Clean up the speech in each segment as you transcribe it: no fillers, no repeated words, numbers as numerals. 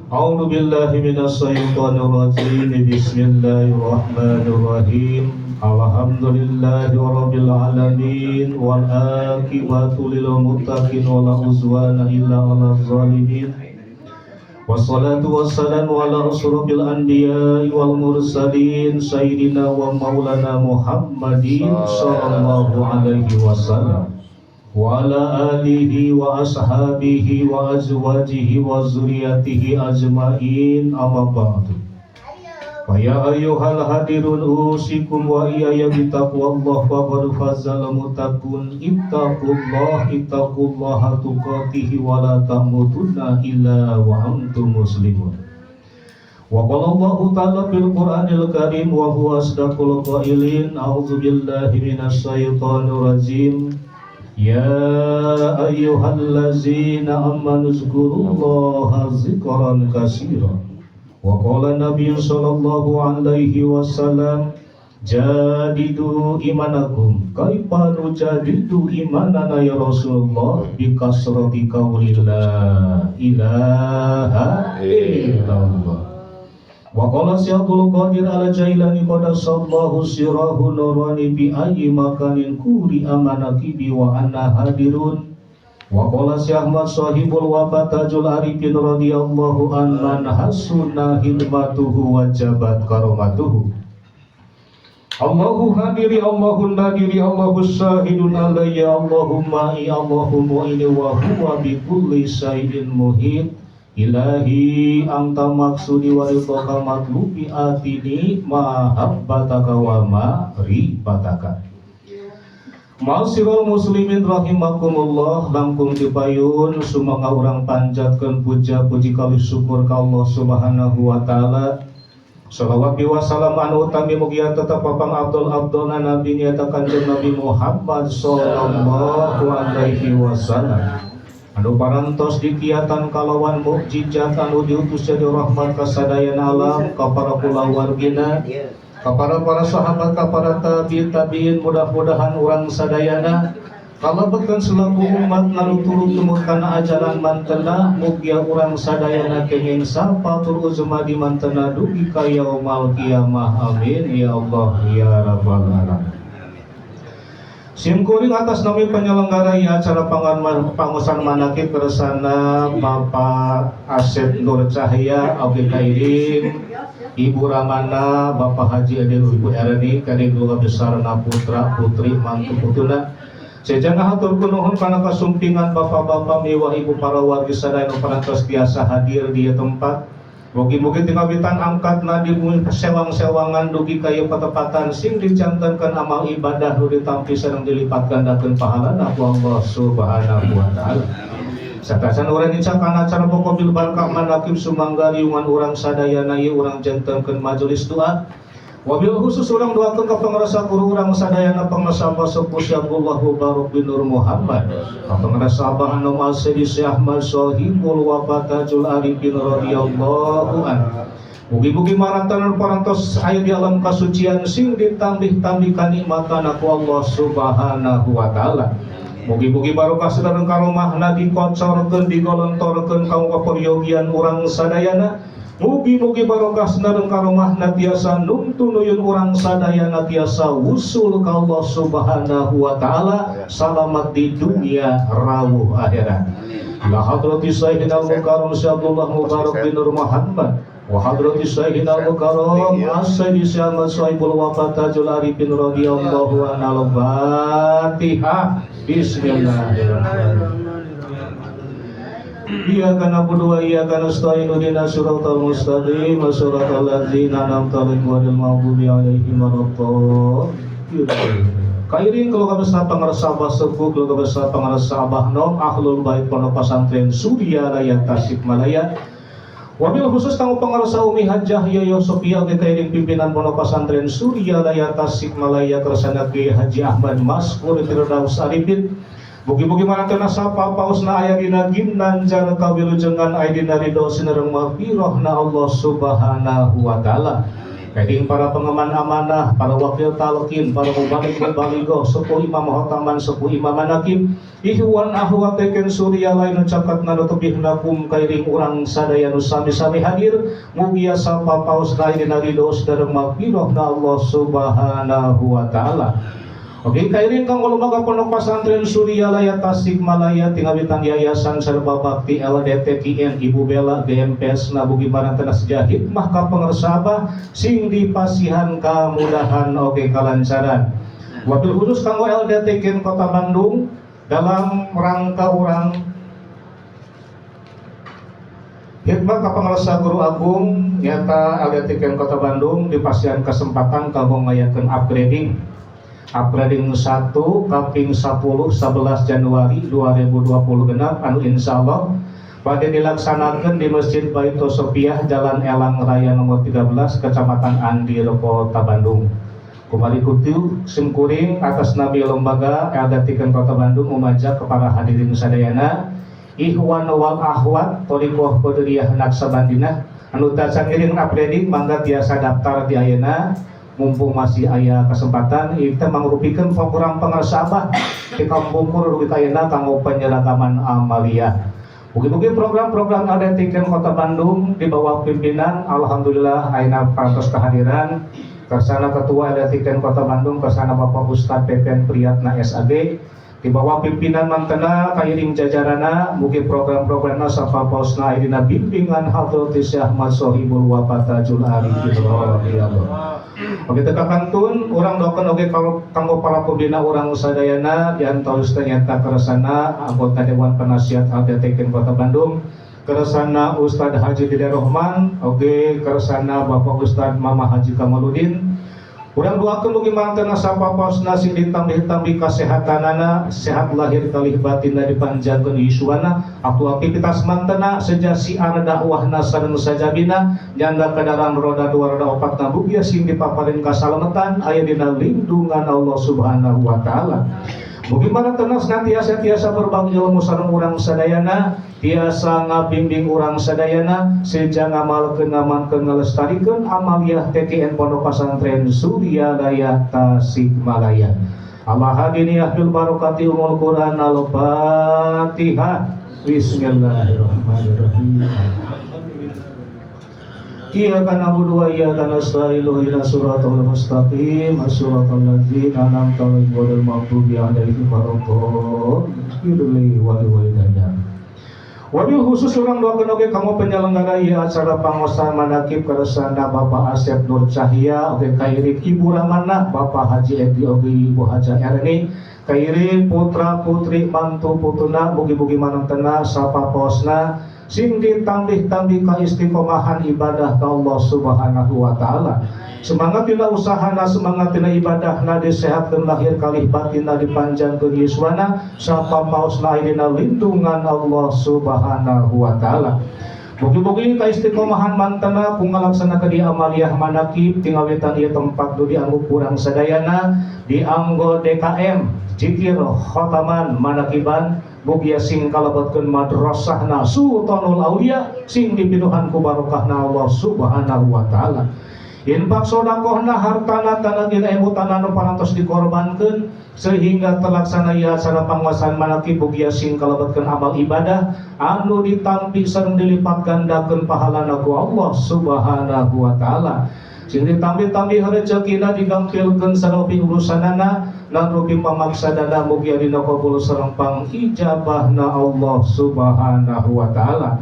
A'udzu billahi minasyaitonir rajim. Bismillahirrahmanirrahim. Alhamdulillahi rabbil alamin wal aqibatu lil muttaqin wala udwana illa 'alal zalimin. Wassalatu wassalamu ala asyrafil anbiya'i wal mursalin sayyidina wa maulana Muhammadin sallallahu alaihi wasallam wa ala alihi wa ashabihi wa azwajihi wa zuriyatihi ajmain, amma ba'du. Wa ya ayyuhal hadirun, usikum wa iyaya bitaqwallah, faqad fazal muttaqun. Ittaqullah, ittaqullaha tuqatihi wa la tamutunna illa wa antum muslimun. Wa qala Allahu ta'ala fil Qur'anil Karim wa huwa asdaqul qailin, a'udzu billahi minasy syaithanir rajim. Ya ayyuhallazina amanu zkurullaha zikran katsira. Wa qala Nabiy sallallahu alaihi wasallam, jadidu imanakum. Kaifa nujadidu imanana ya Rasulullah? Bi kasrati qauli la ilaha illallah. Wa qala Syekh Abdul Qadir Al Jailani qaddasallahu sirrahu nurani, bi ayyi makanin quri'a manaqibi wa ana hadirun. Wa qala Syekh Ahmad Sahibul Wafa Tajul Arifin radhiyallahu an, man hasuna hidmatuhu wajabat karamatuhu. Allahu hadiri, Allahu nadiri, Allahu syahidun alayya, Allahumma i, Allahumma ini, wa huwa bi kulli syai'in muhit. Ilahi anta maksudi wa ridhaka matlubi, atini mahabbataka wa ma'rifataka. Ma'asyiral muslimin rahimakumullah, langkung dipayun sumangga urang panjatkeun puja puji kalih syukur ka Allah Subhanahu wa taala. Salawat wa salam anu utami mugia tetep papang abdul abdulna nabi nyata Kanjeng Nabi Muhammad sallallahu alaihi wasallam anu parantos dikiatan kalawan mukjizat, anu diutus jadi rahmat kasadayana alam ka para kulawargina, ka para para sahabat, ka para tabi'in tabi'in. Mudah-mudahan urang sadayana kalebetkeun selaku umat anu turut tumut kana ajaran mantena. Mugia urang sadayana kenging syafatul uzma di mantena dugi ka yaumal kiamah. Amin ya Allah ya rabbal alamin. Simkuring atas nami penyelenggara ya acara pangusan manakib kersana Bapak Asep Nur Cahya oge kairing Ibu Ramana, Bapak Haji Adil, Ibu Erni, kairing keluarga besar putra putri mantu putuna. Seja ngahatur nuhun kana kasumpingan bapak-bapak miwah ibu para wargi sadaya nu parantos biasa hadir di tempat. Mugi-mugi tingawitan angkatna di sewang-sewangan dugi ka ieu patepatan sing dijantenkeun amal ibadah nu ditampi sareng dilipat gandakeun pahalana ku Allah Subhanahu wa taala. Satacan urang nincak kana acara pokok bil barkah manakib, sumangga riungan urang sadayana ieu urang jantenkeun majelis doa. Wabil khusus urang doakeun ka pangrasa guru urang sadayana, pangrasa Abah Sepuh Syekh Abdullah Mubarok bin Nur Muhammad, ka pangrasa Abah Anom Al-Sayyid Syekh Ahmad Sohibul Wafa Tajul Arifin radhiyallahu an. Mugi-mugi marantan parantos aya di alam kasucian sing ditambih-tambih kanikmatan ku Allah Subhanahu wa taala. Mugi-mugi barokah sareng karomahna dikocorkeun, digolontorkeun ka kaperyogian urang sadayana. Mugi-mugi barokah sareng karomahna tiasa nuntun nuyun urang sadayana tiasa wusul ka Allah Subhanahu wa taala, salamat di dunia rawuh akhirat. La hadrati Sayyidina Al-Mukarram Syekh Abdullah Mubarak bin Nur Muhammad wa hadrati Sayyidina Al-Mukarram As-Sayyid Syekh Ahmad Sahibul Wafa Tajul Arifin radhiyallahu anhu. Al-Fatihah. Bismillahirrahmanirrahim. Iyyaka na'budu wa iyyaka nasta'in, ihdinas siratal mustaqim, siratal ladzina an'amta 'alaihim ghairil maghdubi 'alaihim waladdallin. Kairing keluarga besar pangrasa Abah Sepuh, keluarga besar pangrasa Abah Nom, Ahlul Bait Pondok Pesantren Surya Raya Tasikmalaya. Wabil khusus kanggo pangrasa Umi Hajah Yoyo Sofia oge kairing pimpinan Pondok Pesantren Surya Raya Tasikmalaya kersana Kiai Haji Ahmad Maskur Firdaus Arifin. Mugi-mugi marantena sapa pausna aya dina ginanjar kawilujengan, aya dina ridho sinareng maghfirahna Allah Subhanahu wa taala. Kairing para pengemban amanah, para wakil talqin, para mubalig mubalighah, sepuh imam khotaman, sepuh imam manakib, ikhwan akhwat TKN Suryalaya nu caket nu tebihna kum kairing urang sadaya nu sami-sami hadir, mugia sapapaosna dina ridho sareng magfirahna Allah Subhanahu wa taala. Oke, kairing kanggo lembaga Pondok Pesantren Suryalaya Tasikmalaya tingawitan Yayasan Serba Bakti LDTKN Ibu Bella GMPS Nabugi Marantana seja hikmah ka pangersa sing dipasihan kamudahan oge kalancaran. Wabil khusus kanggo LDTKN Kota Bandung dalam rangka urang hikmah ka pangersa Guru Agung nyata LDTKN Kota Bandung dipasihan kesempatan kanggo ngayakeun upgrading upgrading 1 kaping 10 11 Januari 2020 genap anu insyaallah pada dilaksanakan di Masjid Baitul Sofiah, Jalan Elang Raya nomor 13, Kecamatan Andir, Kota Bandung. Kumari kutu simkuring atas nami lembaga LDTKN Kota Bandung umajak kepada hadirin sadayana, ikhwan wal akhwat Thoriqoh Qadiriyah Naqsabandinah anu tacan ngiring upgrading, mangga tiasa daftar di ayeuna mumpung masih aya kesempatan. Kita mangrupikeun program pangersa Abah di kampung dugi ka ayeuna kanggo penyeragaman amaliyah. Mugi-mugi program-program LDTKN Kota Bandung di bawah pimpinan, alhamdulillah ayeuna parantos kehadiran kersana Ketua LDTKN Kota Bandung, kersana Bapak Ustadz Pepen Priyatna SAG, di bawah pimpinan mantena kairing jajarana, mugi program-programna sapapaosna dina bimbingan Hadrati Syekh Ahmad Sohibul Wafa Tajul Arifin radhiyallahu. Oke, teka kantun urang doakeun oge kanggo para pembina urang sadayana, di antawisna nyata kersana anggota Dewan Penasihat LDTKN Kota Bandung, kersana Ustadz Haji Dede Rohman, oge kersana Bapak Ustadz Mama Haji Kamaludin. Urang doakeun mugi mantena sapapaosna sing ditambih-tambih kasehatanana, sehat lahir kalih batinna, dipanjangkeun yuswana, aktu aktivitas mantena seja siar dakwahna sareng sajabina, nyangga kendaraan roda dua roda opat mugia sing dipaparin kasalametan, aya dina lindungan Allah Subhanahu wa taala. Mugi mantena senantiasa tiasa berbagi ilmu sareng urang sadayana, tiasa ngabimbing urang sadayana, seja ngamalkeun, ngamankeun, ngalestarikeun amaliyah TKN Pondok Pesantren Suryalaya Tasikmalaya. Allah hadiniyah bil barakati umul Quran. Al-Fatihah. Bismillahirrahmanirrahim. Iyyaka na'budu wa iyyaka nasta'in, ihdinas siratal mustaqim, siratal ladzina an'amta 'alaihim ghairil maghdubi 'alaihim waladdallin. Wal walidayya. Wabil khusus urang doakeun oge kanggo penyelenggara ieu acara pangosan manakib, kersana Bapak Asep Nur Cahya oge kairing Ibu Ramana, Bapak Haji Edi oge Ibu Haja Erni, kairing putra putri mantu putuna, mugi-mugi manentena sapapaosna sing ditambih-tambih kaistiqomahan ibadah ka Allah Subhanahu wa taala. Semangat tina usahana, semangat tina ibadahna, disehatkeun lahir kalih batinna, dipanjangkeun yuswana, sapapaosna dina lindungan Allah Subhanahu wa taala. Mugi-mugi kaistiqomahan mantena ku ngalaksanakeun di amaliyah manakib tingawitan ieu tempat nu dianggo kurang sadayana dianggo DKM jikir khotaman manakiban, mugia sing kalebetkeun madrasahna Sultanul Aulia, sing dipinuhan ku barokahna Allah Subhanahu wa taala. Infak sodakohna, hartana, tanagina, emutan anu parantos dikorbankeun sehingga terlaksana ieu acara panguasaan manakib, mugia sing kalebetkeun amal ibadah anu ditampi sareng dilipat gandakeun pahalana ku Allah Subhanahu wa taala, sing ditambi-tambi rezekina, digampilkeun sareng urusanana lan rupi pamaksadana, mugia dina kabul sareng pangijabahna Allah Subhanahu wa taala.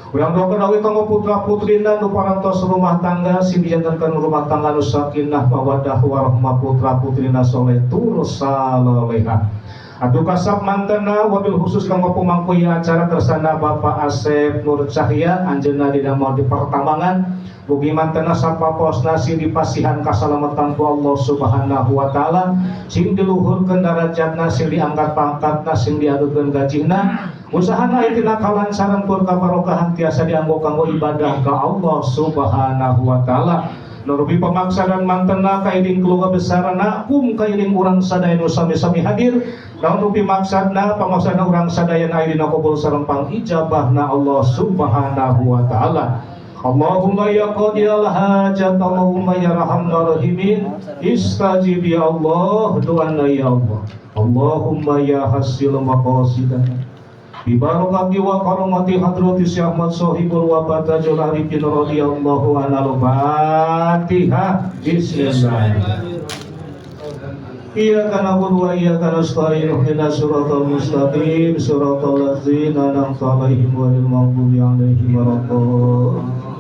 Urang doakeun oge kanggo putra putrina nu parantos rumah tangga, sing dijantenkeun rumah tangga nu sakinah mawaddah warahmah, putra putrina soleh tur saloleha. Atuh kasap mantena wabil khusus kanggo pemangku acara, kersana Bapak Asep Nur Cahya, anjeunna didamel di pertambangan, mugi mantena sapapaosna sing dipasihan kasalamatan ku Allah Subhanahu wa taala, sing diluhurkeun darajatna, sing diangkat pangkatna, sing diagungkeun gajihna, usahana aya tina kalancaran tur kabarokahan, tiasa dianggo kanggo ibadah ka Allah Subhanahu wa taala. Nurupi pemaksa dan mantena kairing keluarga besarna kum kairing urang sadaya nu sami-sami hadir, naon rupi maksadna, pamaksana urang sadaya aya dina kabul sareng pangijabahna Allah Subhanahu wa taala. Allahumma ya qadiyal hajat, Allahumma ya arhamar rahimin, istajib ya Allah doana ya Allah. Allahumma ya hasil maqasidana bi barakati wa karamati hadrati Syekh Ahmad Sohibul Wafa Tajul Arifin radhiyallahu anhu. Fatihah. Bismillahirrahmanirrahim. Iyyaka na'budu wa iyyaka nasta'in, ihdinas siratal mustaqim, siratal ladzina an'amta 'alaihim ghairil maghdubi 'alaihim waladdallin.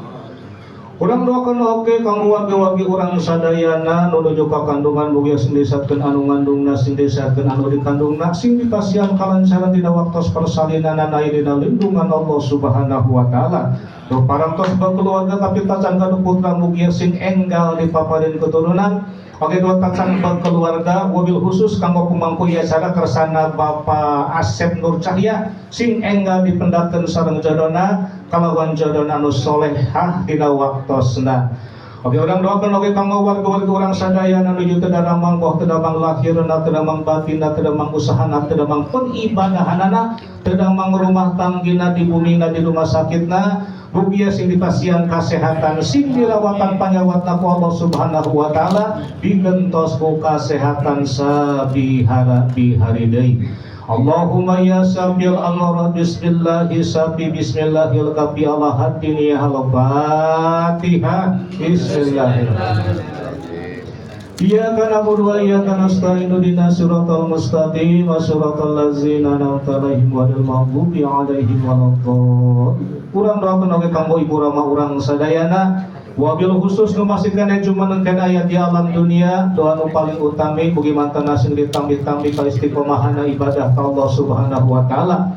Urang doakeun oge kanggo wargi-wargi urang sadayana nu nuju ka kandungan, mugi sing disehatkeun anu ngandungna, sing disehatkeun anu dikandungna, sing dipasihan kalancaran dina waktos persalinanana, dina lindungan Allah Subhanahu wa taala. Nu parantos keluarga tapi tacan gaduh putra, mugi sing enggal dipaparin keturunan. Oke, dua tacan keluarga, wabil khusus kanggo pemangku acara kersana Bapak Asep Nur Cahya, sing enggal dipendatkeun sareng jodona kalawan jodona anu solehah dina waktosna. Oke, urang doakeun oge kanggo warga-warga urang sadaya anu nuju teu damang, boh teu damang lahirna, teu damang batinna, teu damang usahana, teu damang peribadahanana, teu damang rumah tanggina, di bumina, di rumah sakitna, mugia sing dipasihan kasehatan, sing dirawatan panyawatna ku Allah Subhanahu wa taala, digentos ku kasehatan sabihara bihari deui. Allahumma ya safil amrad, bismillahi safi, bismillahil kafi ala hadini. Al-Fatihah. Bismillahirrahmanirrahim. Iyyaka na'budu wa iyyaka nasta'in, ihdinas siratal mustaqim, siratal ladzina an'amta 'alaihim ghairil maghdubi 'alaihim waladdallin. Urang doakeun oge kanggo ibu rama urang sadayana, wabil khusus nu masih keneh jumeneng aya di alam dunia. Doa nu paling utami, mugi mantena sing ditambih-tambih kaistiqomahana ibadah ka Allah Subhanahu wa taala,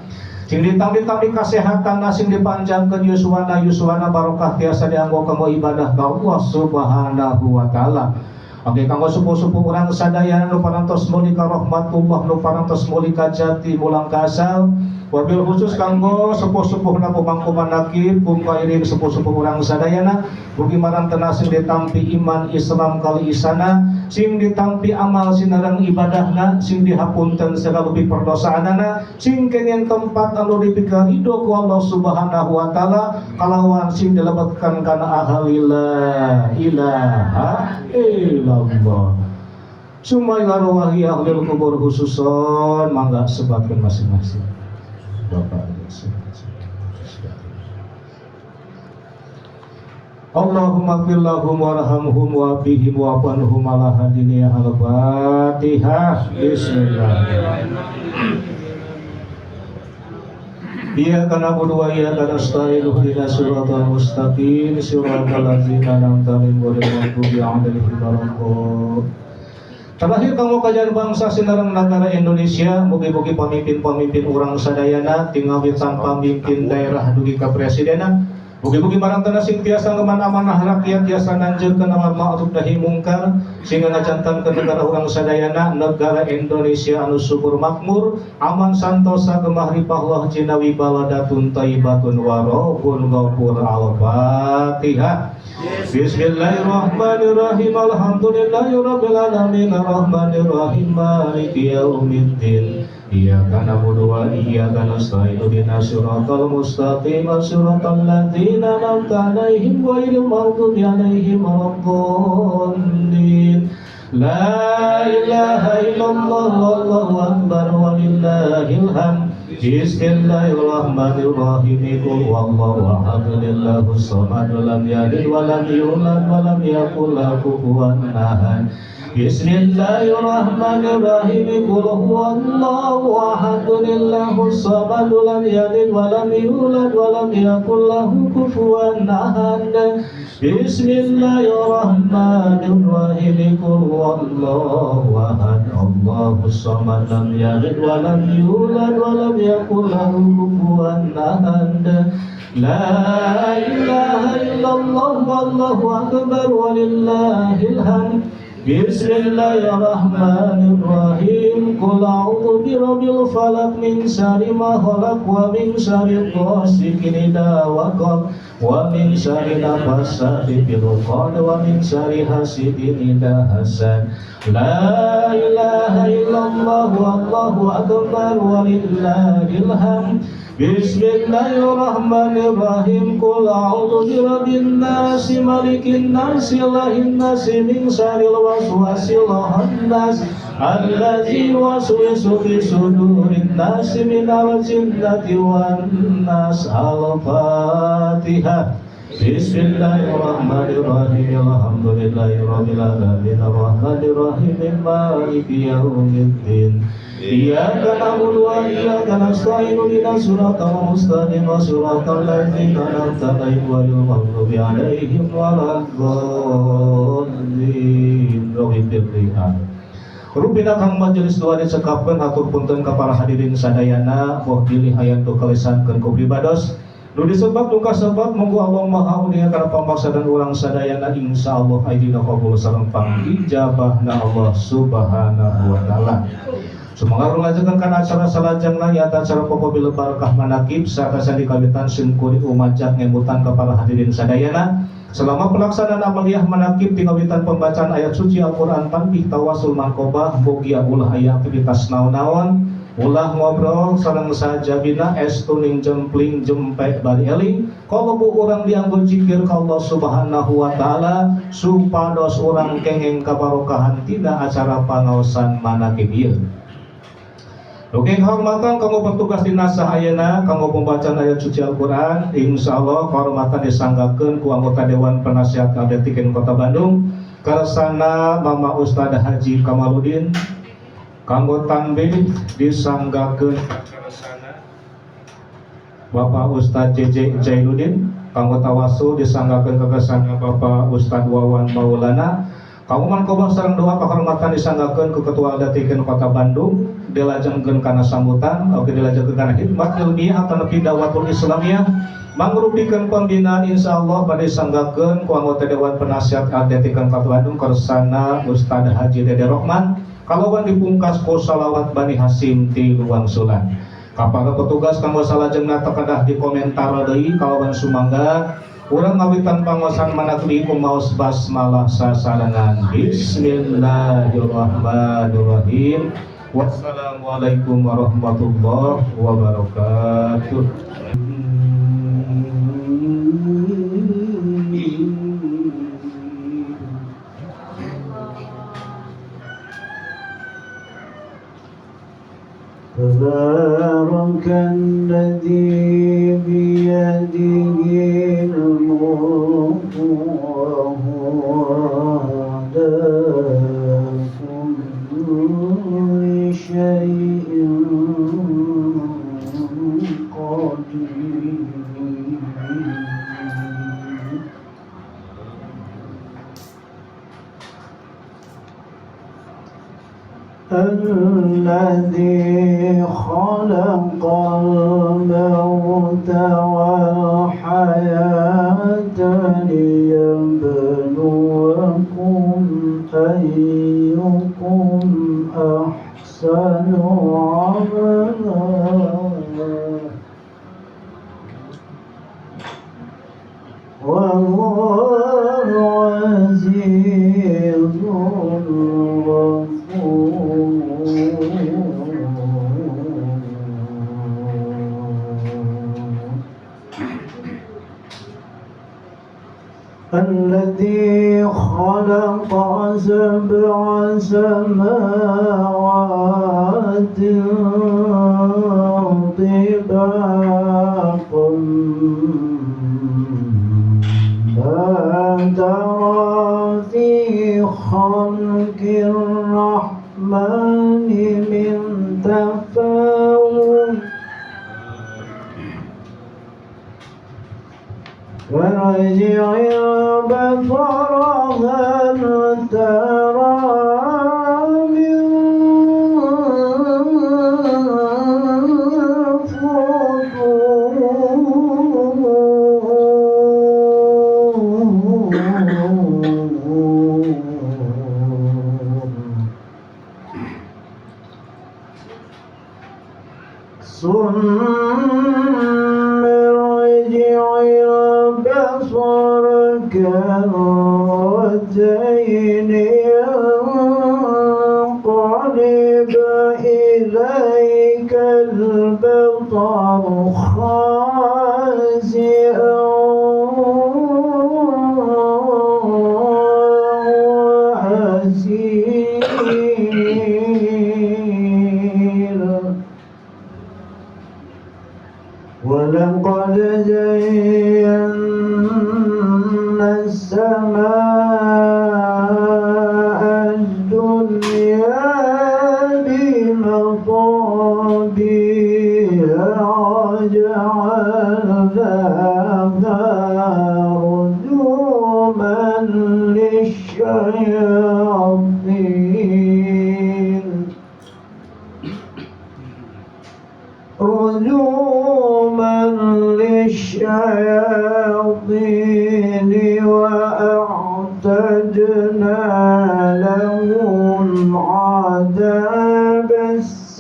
sing ditambih-tambih kasehatan, sing dipanjangkeun yuswana, yuswana barokah tiasa dianggo kanggo ibadah ka Allah Subhanahu wa taala. Oke, kanggo sepuh-sepuh urang sadayana nu parantos muli ka rahmatullah, nu parantos muli ka jati mulang ka asal, wabil khusus kanggo sepuh-sepuh na pemangku manakib pungkairing sepuh-sepuh urang sadayana, mugi marantena sing ditampi iman Islam kali isana, sing ditampi amal sinareng ibadahna, sing dihapunten segala rupi perdosaanana, sing kenging tempat anu dipikarido ku Allah Subhanahu wa taala, kalawan sing dilebetkeun kana ahli la ilaha illallah. Summa ila arwahi ahlil kubur khususon. Mangga sebatkan masing-masing. Bapak. Allahumma ighfir lahum warhamhum wa bihim wa anhum ala hadini. Al-Fatihah. Bismillahirrahmanirrahim. Iyyaka na'budu wa iyyaka nasta'in, ihdinas siratal mustaqim, siratal ladzina an'amta 'alaihim ghairil maghdubi 'alaihim waladdallin. Terakhir kanggo kajian bangsa sinareng negara Indonesia, mugi-mugi pamimpin-pamimpin urang sadayana tingawitan pamimpin daerah dugi ka presidena, mugi-mugi marantana sing tiasa ngemban amanah rakyat, tiasa nanjeurkeun amar ma'ruf nahi mungkar, sehingga ngajantankeun negara urang sadayana, negara Indonesia anu subur makmur, aman santosa, gemah ripah loh jinawi, baladatun thayyibatun wa rabbun ghafur. Al-Fatihah. Bismillahirrahmanirrahim. Alhamdulillahi rabbil alamin, arrahmanirrahim, maliki yaumiddin. Iyyaka na'budu wa iyyaka nasta'in, ihdinas siratal mustaqim, siratal ladzina an'amta 'alaihim ghairil maghdubi 'alaihim waladdallin. La ilaha illallah, wallahu akbar, walillahil hamd. Bismillahirrahmanirrahim. Qul huwallahu ahad, Allahus samad, lam yalid wa lam yulad wa lam yakul lahu kufuwan ahad. Bismillahirrahmanirrahim. Qul huwallahu ahad, Allahus samad, lam yalid wa lam yulad wa lam yakul lahu kufuwan ahad. Bismillahirrahmanirrahim. Qul huwallahu ahad, Allahus samad, lam yalid wa lam yulad wa lam yakul lahu kufuwan ahad. La ilaha illallah, wallahu akbar, walillahil hamd. Bismillahirrahmanirrahim. Qul a'udzu birabbil falaq, min syarri ma khalaq, wa min syarri ghasiqin idza waqab, wa min syarri nafatsati fil 'uqad, wa min syarri hasidin idza hasad. La ilaha illallah, wallahu akbar, walillahil hamd. Bismillahirrahmanirrahim. Qul a'udzu birabbin nas, malikin nas, ilahin nas, min syarril waswasil khannas, allazi yuwaswisu fi sudurin nas, minal jinnati wan nas. Al-Fatihah. Bismillahirrahmanirrahim. Alhamdulillahirabbil alamin, arrahmanirrahim, maliki yaumiddin. Iyyaka na'budu wa iyyaka nasta'in, ihdinas siratal mustaqim, siratal ladzina an'amta 'alaihim ghairil maghdubi 'alaihim waladdallin. Rupina kang majelis dua dicekapkeun, hatur punten ka para hadirin sadayana, boh bilih aya nu kalesankeun ku pribados, nu disebab nu kasebab. Monggo Allah Maha Uninga kana pamaksadan urang sadayana. Insyaallah ayeuna kabul sareng pangijabahna Allah Subhanahu wa Taala. Sumangga ngajengan kana acara salajengna, nyaeta acara pokok bil barakah manakib. Sakasan dikawitan, simkuring umajak ngemutan ka para hadirin sadayana, selama pelaksanaan amaliyah manakib dikawitan pembacaan ayat suci Al-Quran, tanbih, tawasul, manqobah, mugia ulah aya aktivitas naon-naon, ulah ngobrol sareng sajabina, estu ning jempling jempek bari eling kalau urang dianggo zikir ka Allah Subhanahu wa Taala, supados urang kenging kabarokahan tina acara pangaosan manakib ieu. Oke, kehormatan kanggo petugas dinasah ayeuna kanggo pembacaan ayat suci Al-Qur'an, insyaallah kehormatan disanggakeun ku anggota Dewan Penasihat LDTKN Kota Bandung, kersana Mama Ustaz Haji Kamaludin. Kanggo tanbih disanggakeun kersana Bapak Ustaz JJ Jainuddin. Kanggo tawasul disanggakeun kersana Bapak Ustaz Wawan Maulana. Kanggo manqobah sareng doa kehormatan disanggakeun ku Ketua LDTKN Kota Bandung. Dilajengkeun kana sambutan, oke, dilajengkeun kana khidmat ilmiah atau nepi dakwatul islamiyah mangrupikeun pembinaan, insyaallah bade sanggakeun ku anggota Dewan Penasihat LDTKN Kota Bandung, kersana Ustaz Haji Dede Rohman, kalawan dipungkas ku salawat Bani Hasim ti luang sulan. Ka para petugas, kanggo salajengna teu kedah dikomentar deui, kalawan sumangga urang ngawitan pangaosan manakib ku maos basmalah sasarengan. Bismillahirrahmanirrahim. Wassalamualaikum warahmatullahi wabarakatuh. تبارك الذي بيده الملك وهو على كل شيء قدير. الذي خلق الموت والحياة ليبلوكم أيكم أحسن عملا وهو العزيز الغفور. الذي خلق سبع سماوات طباقا ما ترى في خلق الرحمن من تفاوت فارجع البصر هل ترى من فطور. ثم ارجع البصر كرتين ينقلب إليك البصر. مصابيح وجعلناها رجوما للشياطين رجوما للشياطين وأعتدنا لهم عذاب السعير.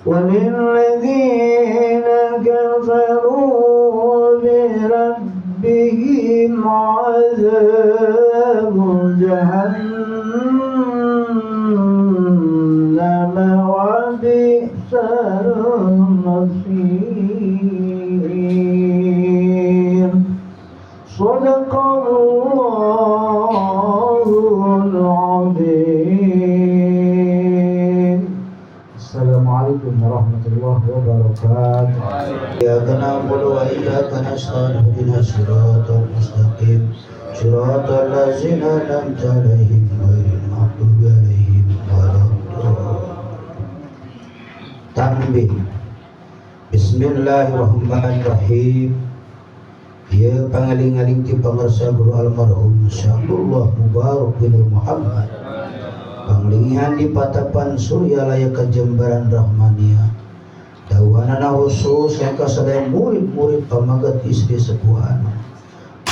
وللذين كفروا بربهم عذاب جهنم وبئس المصير. صدق الله العظيم. السلام عليكم ورحمة الله وبركاته. إياك نعبد وإياك نستعين اهدنا الصراط المستقيم صراط الذين أنعمت عليهم غير المغضوب عليهم ولا الضالين. Tanbih. Bismillahirrahmanirrahim. Ya pangaling-aling ti pangarsa guru almarhum Syaikhullah Mubarak bin Muhammad. Panglingihan di patapan surya laya kajembaran rahmania. Dawanana khusus yang kasadaya murid-murid pamagat istri sepuhana.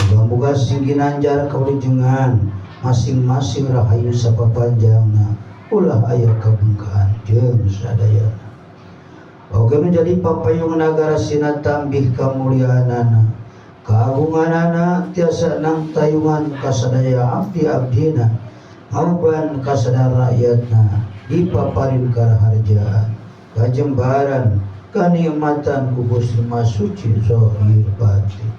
Muga-muga sing ginanjar kaulijengan masing-masing rahayu sapapanjangna ulah aya kabungkahan jeung sadayana. Oge menjadi papayung nagara sina tambih kamuliaanana keagunganana tiasa nang tayungan kasadaya abdi-abdina ngauban kasadaya rakyatna dipaparin karaharjaan kajembaran kanikmatan ku Gusti Masuci zahir batin.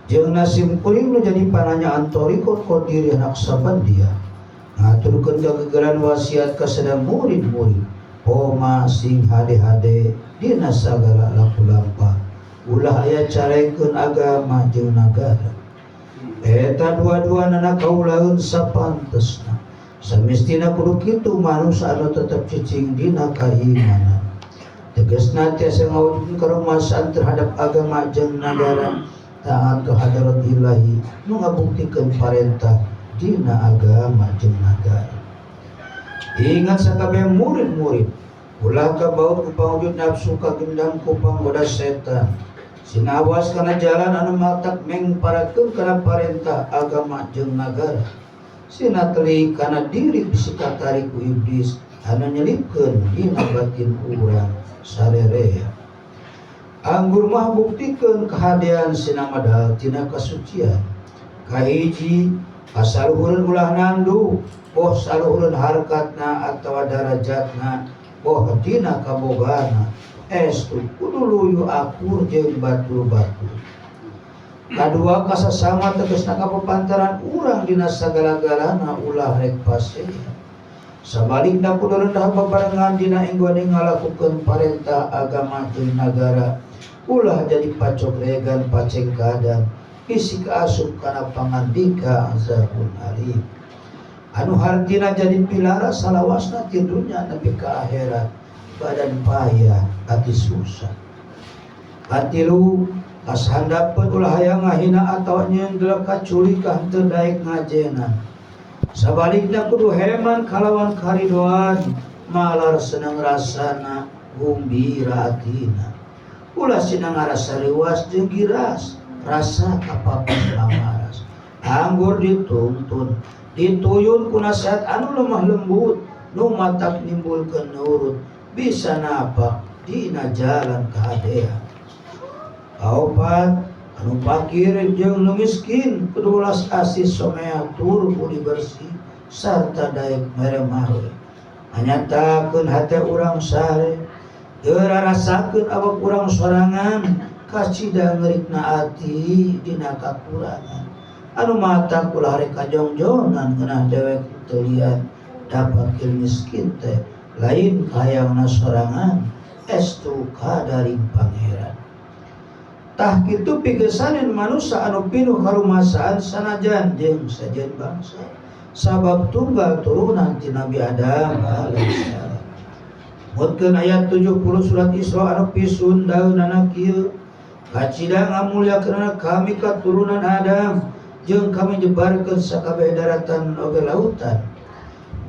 Jeung nasim kuring nu jadi pananyaan thoriqot Qadiriyah Naqsabandiyah ngaturkeun kagegeran wasiat ka sadaya murid-murid homa sing hade-hade dina sagala laku lampah ulah aya carekeun agama jeung nagara. Eta dua-duanana kaulaeun sapantesna. Samestina kudu kitu manusia anu tetep cicing dina kaimanan. Tegasna tiasa ngawujudkeun karumasaan terhadap agama jeung nagara, taat ka hadarat ilahi nu ngabuktikeun parentah dina agama jeung nagara. Ingat sakabeh murid-murid, ulah kabaut ku pangwujud nafsu kagendang ku panggoda setan. Sinawas kana jalan anu matak mengparakeun kana parentah agama jeung nagara. Sina teli kana diri bisi katarik ku iblis anu nyelipkeun dina batin urang sarerea. Anggur mah buktikeun kahadean sina madal tina kasucian. Kahiji kasaluhureun ulah nandu, boh saluhureun harkatna atawa darajatna, boh dina kabogana. Estu kudu luyu akur jeung batur-batur. Kadua kasasama tegasna kapapantaran urang dina sagala-galana ulah rek pasea. Sabalikna kudu rendah babarengan dina inggone ngalakukeun parentah agama jeung nagara. Ulah jadi pacokregan pacengkadan bisi kaasup kana pangandika azabun alim. Anu hartina jadi pilara salawasna ti dunya nepi ka akhirat. Badan payah hati susah. Katilu kashandapeun ulah hayang ngahina atawa nyendel kaculi ka henteu daek ngajenan. Sabalikna kudu heman kalawan karidoan malar seneng rasana gumbira atina. Ulah sina ngarasa reuas jeung giras rasa kapapas lamaras. Anggur dituntun dituyun ku nasihat anu lemah lembut nu matak nimbulkeun nurut bisa napak dina jalan kahadean. Kaopat anu fakir jeung nu miskin kudu welas asih somea tur budi bersih sarta daek mere mawe. Hanyatakeun hate urang sare teu rarasakeun awak urang sorangan kacida ngerikna ati dina kakurangan. Anu matak ulah rek kajongjonan ngeunah dewek teu lian da fakir miskin teh lain kahayangna sorangan estu kadaring pangeran. Tah kitu pigesanin manusia anu pinuh karumasaan sanajan jeung sajen bangsa sabab tunggal turunan ti Nabi Adam alaihissalam. Mutkeun ayat 70 surat Isra anu pisun daeunana kieu, kacida ngamulyakeunana kami katurunan Adam jeung kami nyebarkeun sakabeh daratan oge lautan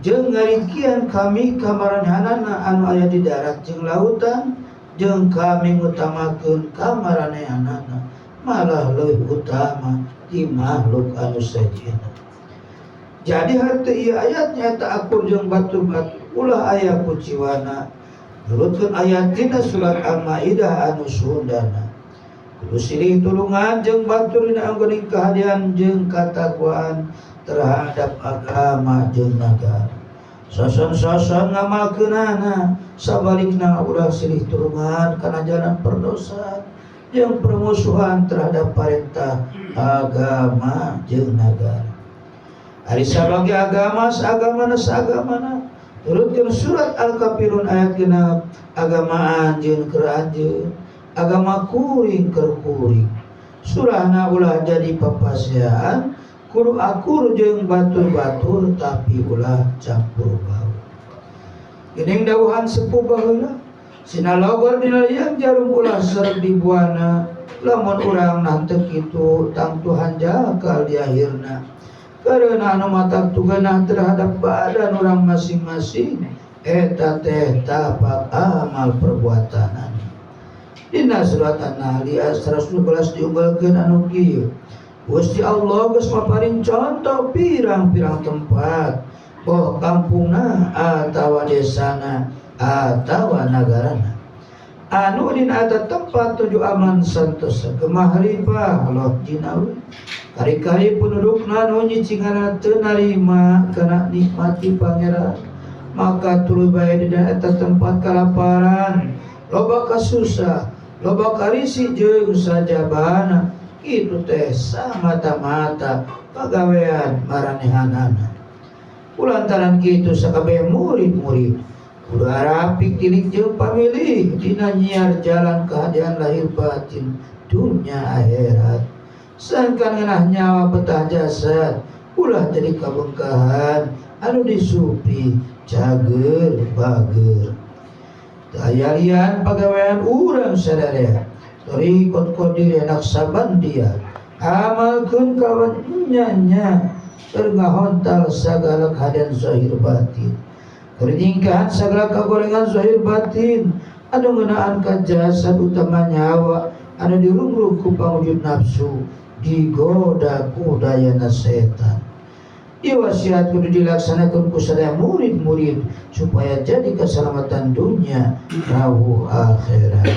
jeung ngarikian kami kamaranhanana anu aya di darat jeung lautan jeung kami ngutamakeun kamaranehanana malah leuwih utama di makhluk anu sejenna. Jadi hate ieu ayat nyaeta akur jeung batur-batur ulah aya kuciwana. Nurutkeun ayat tina surat Al-Maidah anu Sundana. Kudu silih tulungan jeung batur dina anggoning kahadean jeung katakwaan terhadap agama jeung nagara. Soson-soson ngamalkeunana sabalikna ulah silih tulungan kana jalan perdosaan jeung permusuhan terhadap perintah agama jeung nagara. Ari sabagi agama saagamana saagamana turutkeun surat Al-Kafirun ayat 6 agama anjeun keur anjeun agama kuring keur kuring. Surahna ulah jadi papasiaan kudu akur jeung batur-batur tapi ulah campur bau. Geuning dawuhan sepuh baheula sinalogor dina liang jarum ulah sereg di buana lamun urang nanteu kitu tangtu hanjakal di akhirna. Karena anu matak tugenah terhadap badan orang masing-masing eta teh tapak amal perbuatanana. Dina surat An-Nahl ayat 112 diunggalkeun anu kieu. Gusti Allah geus maparin contoh pirang-pirang tempat boh kampungna atawa desana atawa nagarana anu dina eta tempat tuju aman santosa gemah ripah loh jinawi kari-kari pendudukna nu nyicingana teu narima kana nikmati pangeran maka tuluy bae dina eta tempat kalaparan loba kasusah loba karisi jeung sajabana. Kitu teh samata-mata pagawean maranehanana. Kulantaran kitu sakabeh murid-murid kudu arapik tilik jeung pamilih dina nyiar jalan kahadean lahir batin dunya akhirat. Sangkan ngeunah nyawa betah jasad ulah jadi kabengkahan anu disupi cager bager. Teu aya lian pagawean urang sadaya Thariqat Qadiriyah Naqsyabandiyah amalkeun kawan nya-nya keur ngahontal sagala kahadean zahir batin keur nyingkahan sagala kagorengan zahir batin anu ngeunaan ka jasad utama nyawa anu dirungrung ku pangwujud nafsu digoda ku dayana setan. Ieu wasiat kudu dilaksanakeun ku sadaya murid-murid supaya jadi keselamatan dunia rawuh akhirat.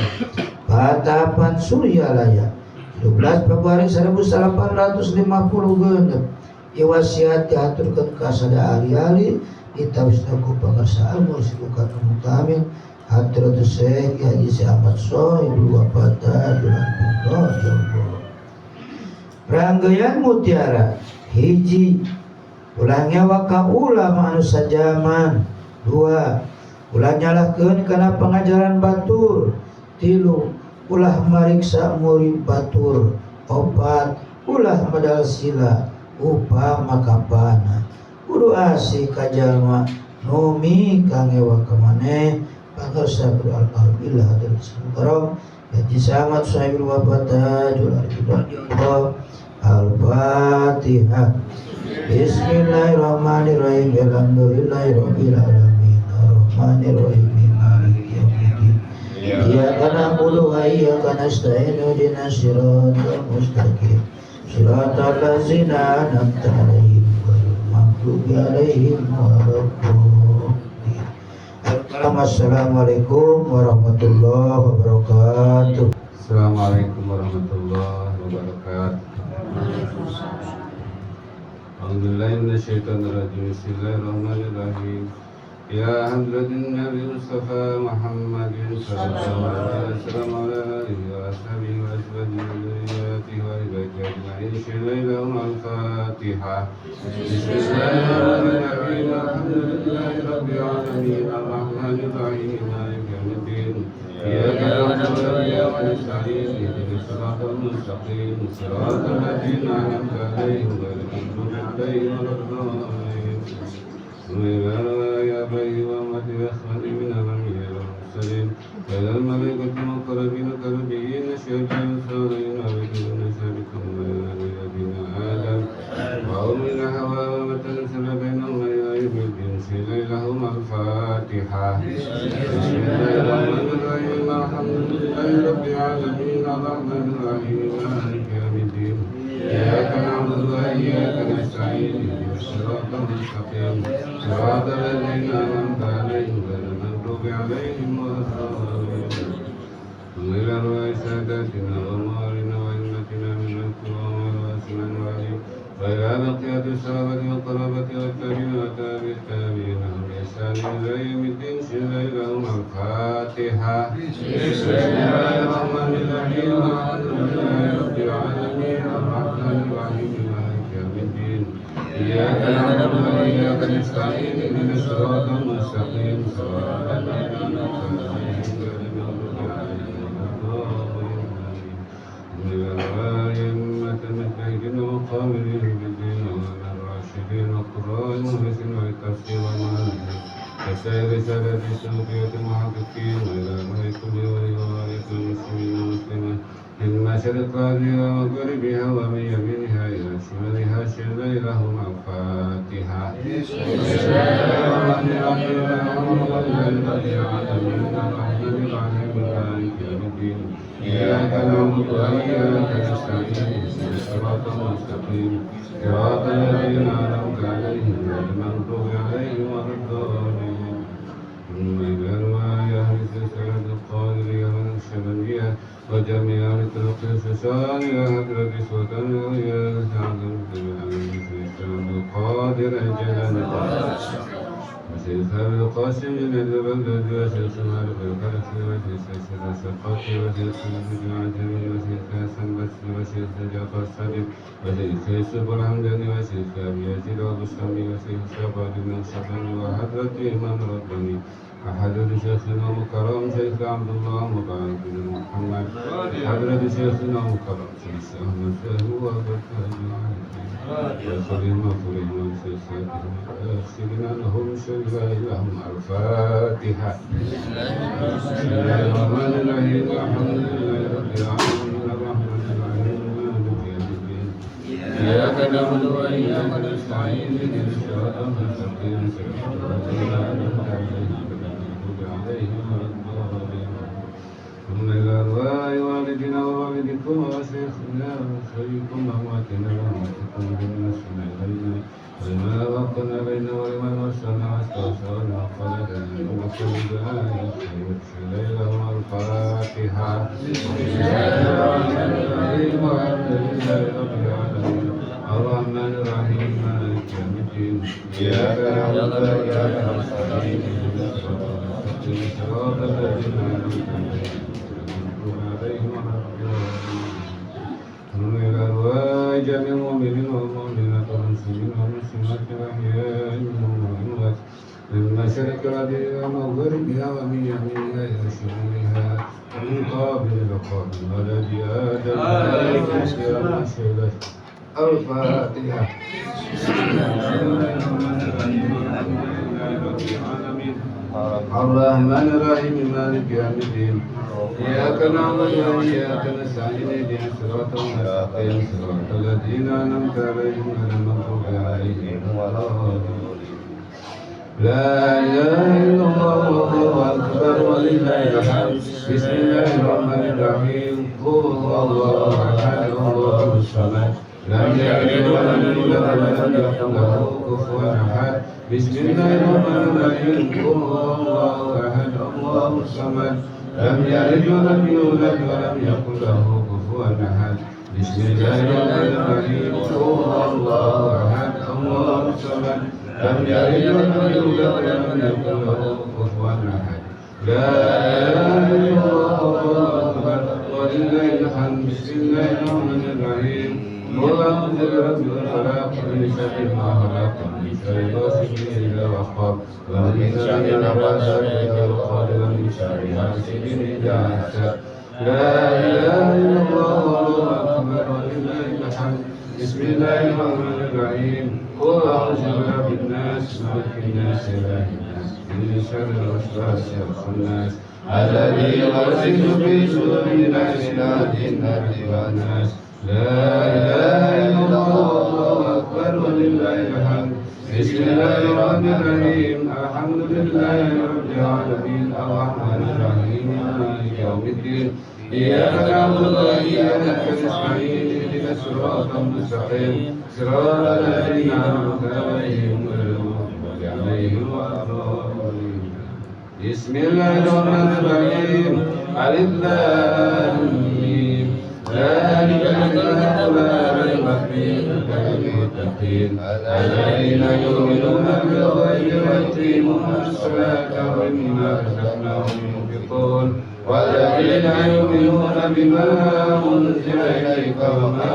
Patapan Suryalaya 12 Februari 1850 genep. Ieu wasiat diaturkeun ka sadaya ahli-ahli ditawisna ku pangarsa al-mursyid kamil Hadratus Syekh Haji Ahmad Shohibul Wafat. Ranggayan mutiara hiji ulah nyawa ka ulama anu sajaman, dua ulah nyalahkeun kana pengajaran batur, tilu ulah mariksa murid batur, opat ulah medal sila upama kapana kudu asih ka jalma numi kangewa ka maneh. Pangarsa alhamdulillah hadil karam Haji Samad Sahibul Wafat Al-Fatihah. Bismillahirrahmanirrahim. Alhamdulillahirabbil alamin arrahmanirrahim maliki yaumiddin iyyaka na'budu wa iyyaka nasta'in ihdinas siratal mustaqim siratal ladzina an'amta 'alaihim ghairil maghdubi 'alaihim waladdallin. Assalamualaikum warahmatullahi wabarakatuh. Assalamualaikum warahmatullahi wabarakatuh. Alhamdulillahirrahmanirrahim. Bismillahirrahmanirrahim. Ya hadratin Nabi Mustafa Muhammadin sallallahu alaihi wasallam wa ala alihi wa ashabihi wa azwajihi wa dzurriyyatihi wa ahli baitihi ajma'in. Bismillahirrahmanirrahim. Al-Fatihah. Bismillahirrahmanirrahim. Alhamdulillahi rabbil alamin arrahmanir rahim maliki yaumiddin. Iyyaka na'budu wa iyyaka نستعين اهدنا الصراط المستقيم صراط الذين أنعمت عليهم غير المغضوب عليهم ولا الضالين. إلى أبيه وأمته وإخوانه من الأنبياء والمرسلين وإلى الملائكة المقربين كالنبيين الشهداء والصالحين وبكل نسبكم وإلى أبينا آدم وأمنا حواء ومتى بينهما إلى يوم الدين. لهم الفاتحة. بسم الله الرحمن الرحيم. الحمد لله رب العالمين الرحمن الرحيم مالك يوم الدين. إياك نعبد وإياك نستعين اهدنا الصراط المستقيم صراط الذين أنعمت عليهم غير المغضوب عليهم ولا الضالين. إلى أرواح ساداتنا وأموالنا وأئمتنا من الكرام والأسمان وعلي وإلى بقية الصحابة والقرابة والتابعين وتابع التابعين بإحسان إلى يوم الدين. لهم الفاتحة. بسم الله الرحمن الرحيم. الحمد لله رب العالمين الرحمن الرحيم مالك يوم الدين. إياك نعبد وإياك نستعين اهدنا الصراط المستقيم صراط الذين أنعمت عليهم غير المغضوب عليهم ولا الضالين. أئمة المجتهدين والقائمين بالدين والراشدين والقراء المخلصين والتفسير والمؤلفين وسائر رسالة الصوفية المحققين وإلى أرواح كل ولي ووارث المسلمين والمسلمات من مشرق إلى مغربها ومن يمينها إلى شمالها. لهم الفاتحة. بسم الله الرحمن الرحيم. الحمد لله رب العالمين الرحمن الرحيم مالك يوم الدين. إياك نعبد وإياك نستعين اهدنا الصراط المستقيم صراط الذين أنعمت عليهم غير المغضوب عليهم ولا الضالين. ثم إلى أرواح أهل السلسلة القادرية والنقشبندية وجميع أهل طرق السسان إلى حضرة سلطان الأولياء عبد القادر الجيلاني وشيخ أبي القاسم جنيد البغدادي وشيخ مالك الكرخي وشيخ سيد السقاطي وشيخ سيد العجمي وشيخ حسن بصري وشيخ جعفر الصادق وشيخ يوسف الحمداني وشيخ أبي يزيد البسطامي وشيخ شعبان النقشبندي وحضرة إمام رباني حضرة شيخنا مكرم شيخ عبد الله مبارك بن محمد حضرة شيخنا مكرم شيخ أحمد شاه لهم لهم الفاتحة. بسم الله الرحمن الرحيم. الحمد لله رب العالمين الرحمن الرحيم مالك يوم الدين. إياك نعبد وإياك نستعين اهدنا الصراط المستقيم صراط الذين أنعمت عليهم غير المغضوب عليهم ولا الضالين. ثم إلى أرواح والدنا ووالدكم وشيخنا وشيخكم وأمواتنا وأمواتكم بالنسبة إلينا ولما وقنا بيننا ولمن وصلنا واستوصانا وقال لنا وكل دعاء خير. لهم الفاتحة. بسم الله الرحمن الرحيم. الحمد لله رب العالمين الرحمن الرحيم مالك يوم الدين. إياك نعبد وإياك نستعين اهدنا الصراط المستقيم صراط الذين أنعمت عليهم ولا الضالين. ثم إلى أرواح جميع المؤمنين والمؤمنات والمسلمين والمسلمات الأحياء منهم والأموات من مشرق الأرض إلى مغربها ومن يمينها إلى شمالها ومن قابل إلى قابل ولد آدم الفاتحة. بسم الله الرحمن الرحيم. الحمد لله رب العالمين الرحمن الرحيم مالك يوم الدين. إياك نعبد وإياك نستعين اهدنا الصراط المستقيم صراط الذين أنعمت عليهم غير المغضوب عليهم ولا الضالين. لا إله إلا الله والله أكبر ولله الحمد. بسم الله الرحمن الرحيم. قل هو الله أحد الله الصمد لم يلد ولم يولد ولم يكن له كفوا أحد. بسم الله الرحمن الرحيم. قل هو الله أحد الله الصمد لم يلد ولم يولد ولم يكن له كفوا أحد. بسم الله الرحمن الرحيم. قل هو الله أحد الله الصمد لم يلد ولم يولد ولم يكن له كفوا أحد. لا إله إلا الله والله أكبر ولله الحمد. بسم الله الرحمن الرحيم. قل أعوذ برب الفلق من شر ما خلق ومن شر غاسق إذا وقب ومن شر النفاثات في العقد ومن شر حاسد إذا حسد. لا إله إلا الله والله أكبر ولله الحمد. بسم الله الرحمن الرحيم. قل أعوذ برب الناس، ملك الناس، إله الناس، من شر الوسواس الخناس، الذي يوسوس في صدور الناس من الجنة والناس. لا إله إلا الله والله أكبر ولله الحمد. بسم الله الرحمن الرحيم. الحمد لله رب العالمين، الرحمن الرحيم، مالك يوم الدين. إياك نعبد وإياك نستعين، اهدنا الصراط المستقيم، صراط الذين أنعمت عليهم غير المغضوب عليهم ولا الضالين. بسم الله الرحمن الرحيم. ألف لام ميم، ذلك الكتاب لا ريب فيه هدى للمتقين، الذين يؤمنون بالغيب ويقيمون الصلاة ومما رزقناهم ينفقون، والذين يؤمنون بما أنزل إليك وما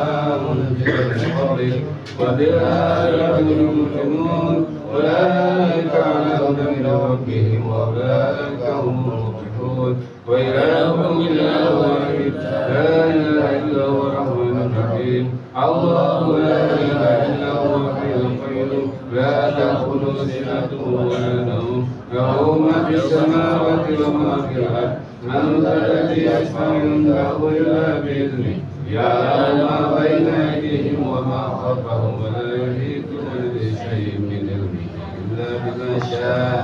أنزل من قبلك وبالآخرة هم يوقنون، أولئك على هدى من ربهم وأولئك هم المفلحون. وإلهكم إله واحد، لا إله إلا هو الرحمن الرحيم. الله لا إله إلا هو الحي القيوم، لا تأخذه سنة ولا نوم، له ما في السماوات وما في الأرض، من ذا الذي يشفع عنده إلا بإذنه، يعلم ما بين أيديهم وما خلفهم ولا يحيطون بشيء من علمه إلا بما شاء،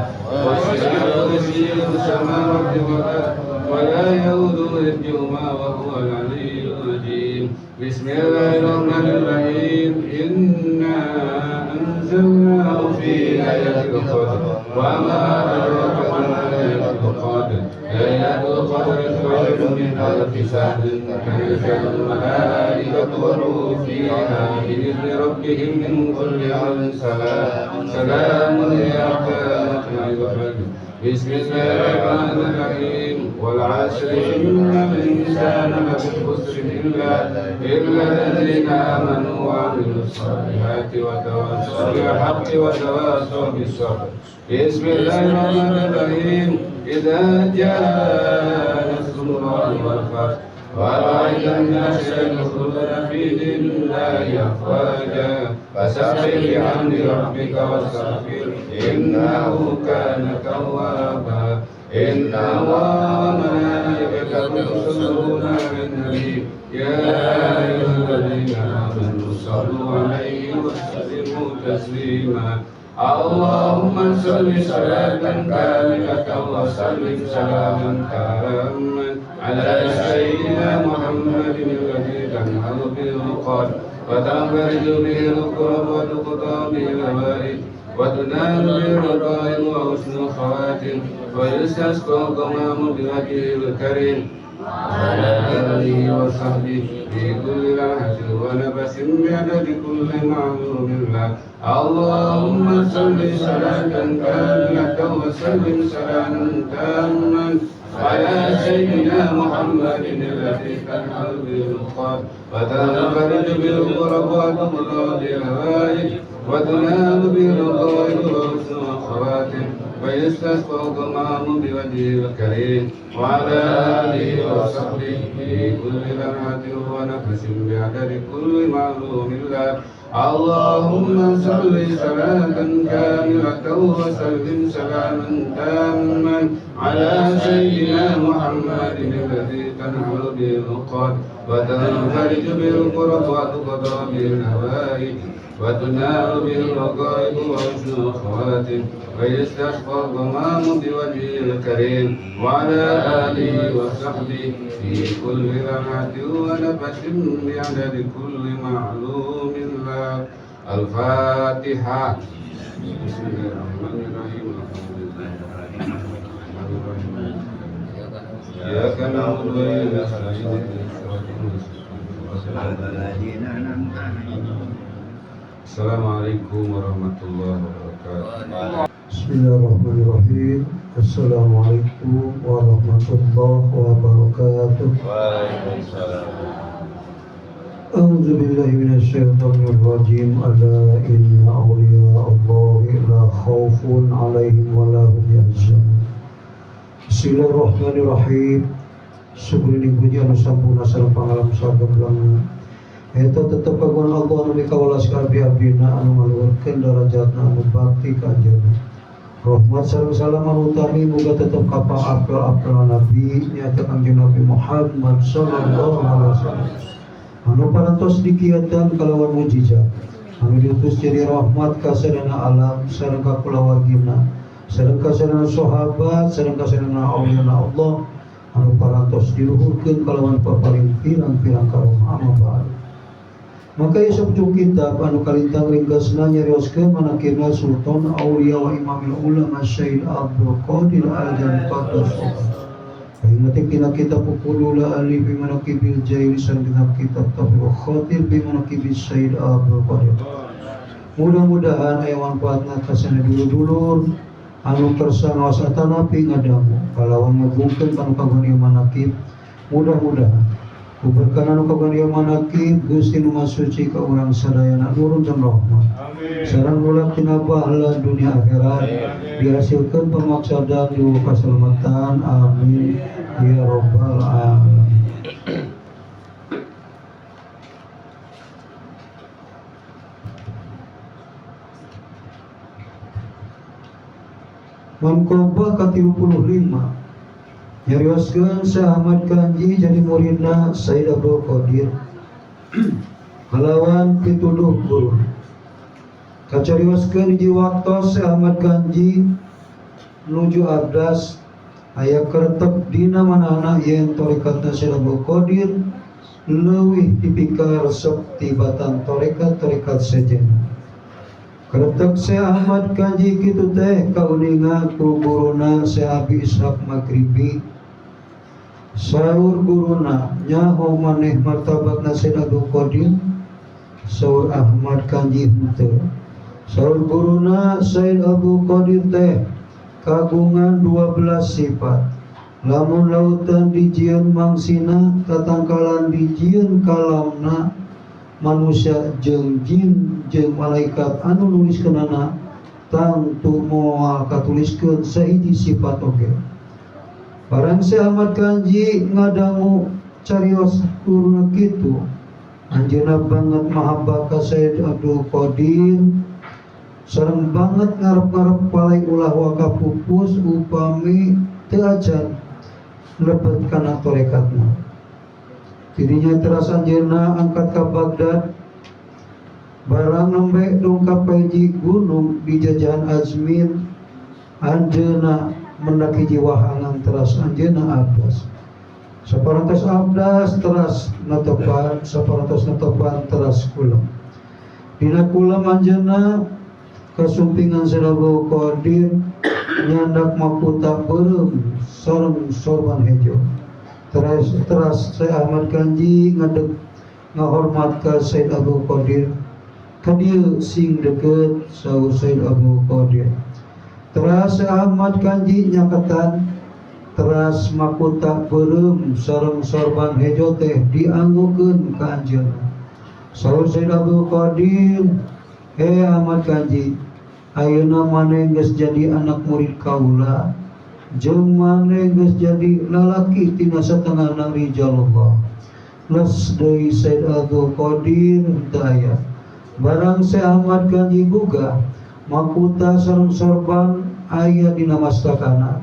وسع كرسيه السماوات والأرض ولا يؤوده حفظهما وهو العلي العظيم. بسم الله الرحمن الرحيم. إنا أنزلناه في ليلة القدر، وما أدراك ما ليلة القدر، ليلة القدر خير من ألف شهر، تنزل الملائكة والروح فيها بإذن ربهم من كل أمر، سلام سلام هي حتى مطلع الفجر. بسم الله الرحمن الرحيم. والعصر، إن الإنسان لفي خسر إلا الذين آمنوا وعملوا الصالحات وتواصوا بالحق وتواصوا بالصبر. بسم الله الرحمن الرحيم. إذا جاء نصر الله والفتح، ورأيت الناس يدخلون في دين الله أفواجا، فسبح بحمد ربك واستغفره، إنه كان توابا. إن الله وملائكته يصلون على النبي، يا أيها الذين آمنوا صلوا عليه وسلموا تسليما. اللهم صل صلاة كاملة وسلم سلاما تاما على سيدنا محمد الذي تنحل به العقد وتنفرج به الكرب وتقضى به الحوائج وتنال به الرغائب وحسن الخواتم ويستسقى الغمام بوجهه الكريم، وعلى آله وصحبه في كل لمحة ونفس بعدد كل معلوم له. اللهم صل صلاة كاملة وسلم سلاما تاما على سيدنا محمد الذي تنحل به العقد وتنفرج به الكرب وتقضى به الحوائج وتنال به الرغائب وحسن الخواتم ويستسقى الغمام بوجهه الكريم، وعلى آله وصحبه في كل لمحة ونفس بعدد كل معلوم له. اللهم صل صلاة كاملة وسلم سلاما تاما على سيدنا محمد الذي تنحل به العقد وتنفرج به الكرب وتقضى به الحوائج وتنال به الرغائب وحسن الخواتم ويستسقى الغمام بوجهه الكريم، وعلى آله وصحبه في كل لمحة ونفس بعدد كل معلوم له. الفاتحة. بسم الله الرحمن الرحيم. الحمد لله الرحمن الرحيم. إياك نعبد وإياك نستعين، اهدنا الصراط المستقيم. Assalamualaikum warahmatullahi wabarakatuh. Bismillahirrahmanirrahim. Assalamualaikum warahmatullahi wabarakatuh. Waalaikumsalam. أعوذ بالله من الشيطان الرجيم. ألا إن أولياء الله لا خوف عليهم ولا هم يحزنون. بسم الله الرحمن الرحيم. Syukuri puji anu sampurna sareng pangalam sagemblangna. Eta tetep kagungan Allah anu mikawelas ka abdi-abdina anu ngaluhurkeun darajatna anu bakti ka anjeunna. Rahmat sareng salam anu utami muga tetep ka apel-apel nabi nyaeta Kangjeng Nabi Muhammad sallallahu alaihi wasallam. Anu parantos dikiatan kalawan mujizat. Anu diutus jadi rahmat ka sadayana alam sareng ka kulawargina, sareng ka sadayana sahabat, sareng ka sadayana aulia Allah anu parantos diluhurkeun kalawan papaling pirang-pirang karomah amma ba'd. Maka ieu sapucuk kitab anu kalintang ringkasna nyarioskeun manakibna Sultan Aulia wa Imamil Ulama Syekh Abdul Qadir Al-Jailani Qaddasallahu. Ayeuna tina kitab Uqudul Ali bi Manaqibil Jaili sareng dina kitab Taufiq Khatir bi Manaqibis Syekh Abdul Qadir. Mudah-mudahan aya manfaatna ka sana dulur-dulur anu kersa ngaos atanapi ngadangu kalawan ngagungkeun kanu kagungan ieu manakib. Mudah-mudahan kuberkahan anu kagungan ieu manakib Gusti nu Maha Suci ka urang sadayana nurun jeung rahmat. Sareng nulak tina pahala dunia akhirat dihasilkeun pamaksadan di kaselamatan. Amin ya rabbal alamin. Manqabah ka-35 nyarioskeun Syekh Ahmad Kanji jadi muridna Sayyid Abdul Qadir kalawan pituduh guru. Kacarioskeun hiji waktos Syekh Ahmad Kanji nuju abdas aya keretep dina manahna yen tarekatna Syekh Abdul Qadir leuwih dipikar resep tibatan tarekat-tarekat sejen. Keretep Syekh Ahmad Kanji kitu teh kauninga ku guruna Syekh Abi Ishaq Maghribi. Saur guruna nyaho maneh martabatna Syekh Abdul Qadir? Saur Ahmad Kanji henteu. Saur guruna Syekh Abdul Qadir teh kagungan 12 sifat. Lamun lautan dijieun mangsina, tatangkalan dijieun kalamna, manusia jeung jin jeung malaikat anu nuliskeunana tangtu moal katuliskeun sahiji sifat oge. Barang Syekh Ahmad Kanji ngadangu carios guruna kitu, anjeunna banget mahabbah ka Sayyid Abdul Qadir, sareng banget ngarep-ngarep palai ulah waka pupus upami teu acan lebet kana tarekatna. Tidinya teras anjeunna angkat ka Baghdad, barang nembe dongkap ka hiji gunung di jajahan Azmir, anjeunna mendak hiji wahangan teras anjeunna abdas. Saparantos abdas teras natopan, saparantos natopan teras kulem. Dina kulem anjeunna kasumpingan Syekh Abdul Qadir nyandak makuta beureum sareng sorban hejo. Teras Syekh Ahmad Kanji ngadeg ngahormat ka Syekh Abdul Qadir. Ka dieu sing deukeut saur Syekh Abdul Qadir. Teras Syekh Ahmad Kanji nyaketan teras makuta beureum sareng sorban hejo teh dianggokeun ka anjeunna. Saur Syekh Abdul Qadir, "He Ahmad Kanji, ayeuna maneh geus jadi anak murid kaula, jeung maneh geus jadi lalaki tina satengahna rijalullah." Les deui Syekh Abdul Qadir teu aya. Barang Syekh Ahmad Kanji gugah makuta sareng sorban aya dina mastakana.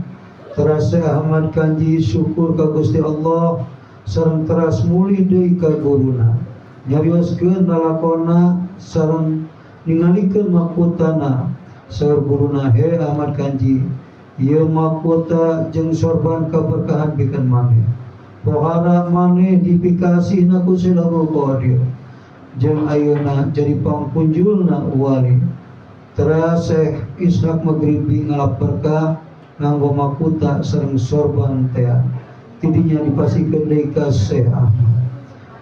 Teras Syekh Ahmad Kanji syukur ka Gusti Allah sareng teras mulih deui ka guruna. Nyarioskeun lalakonna sareng ningalikeun makutana. Saur guruna, "He Ahmad Kanji, ieu makota jeung sorban kaberkahan pikeun maneh. Pohara maneh dipikasihna ku Syekh Abdul Qadir jeung ayeuna jadi pangkunjulna wali." Teras Syekh Ishaq Maghribi ngalap berkah nganggo makuta sareng sorban tea. Tidinya dipasikeun deui ka Syekh Ahmad.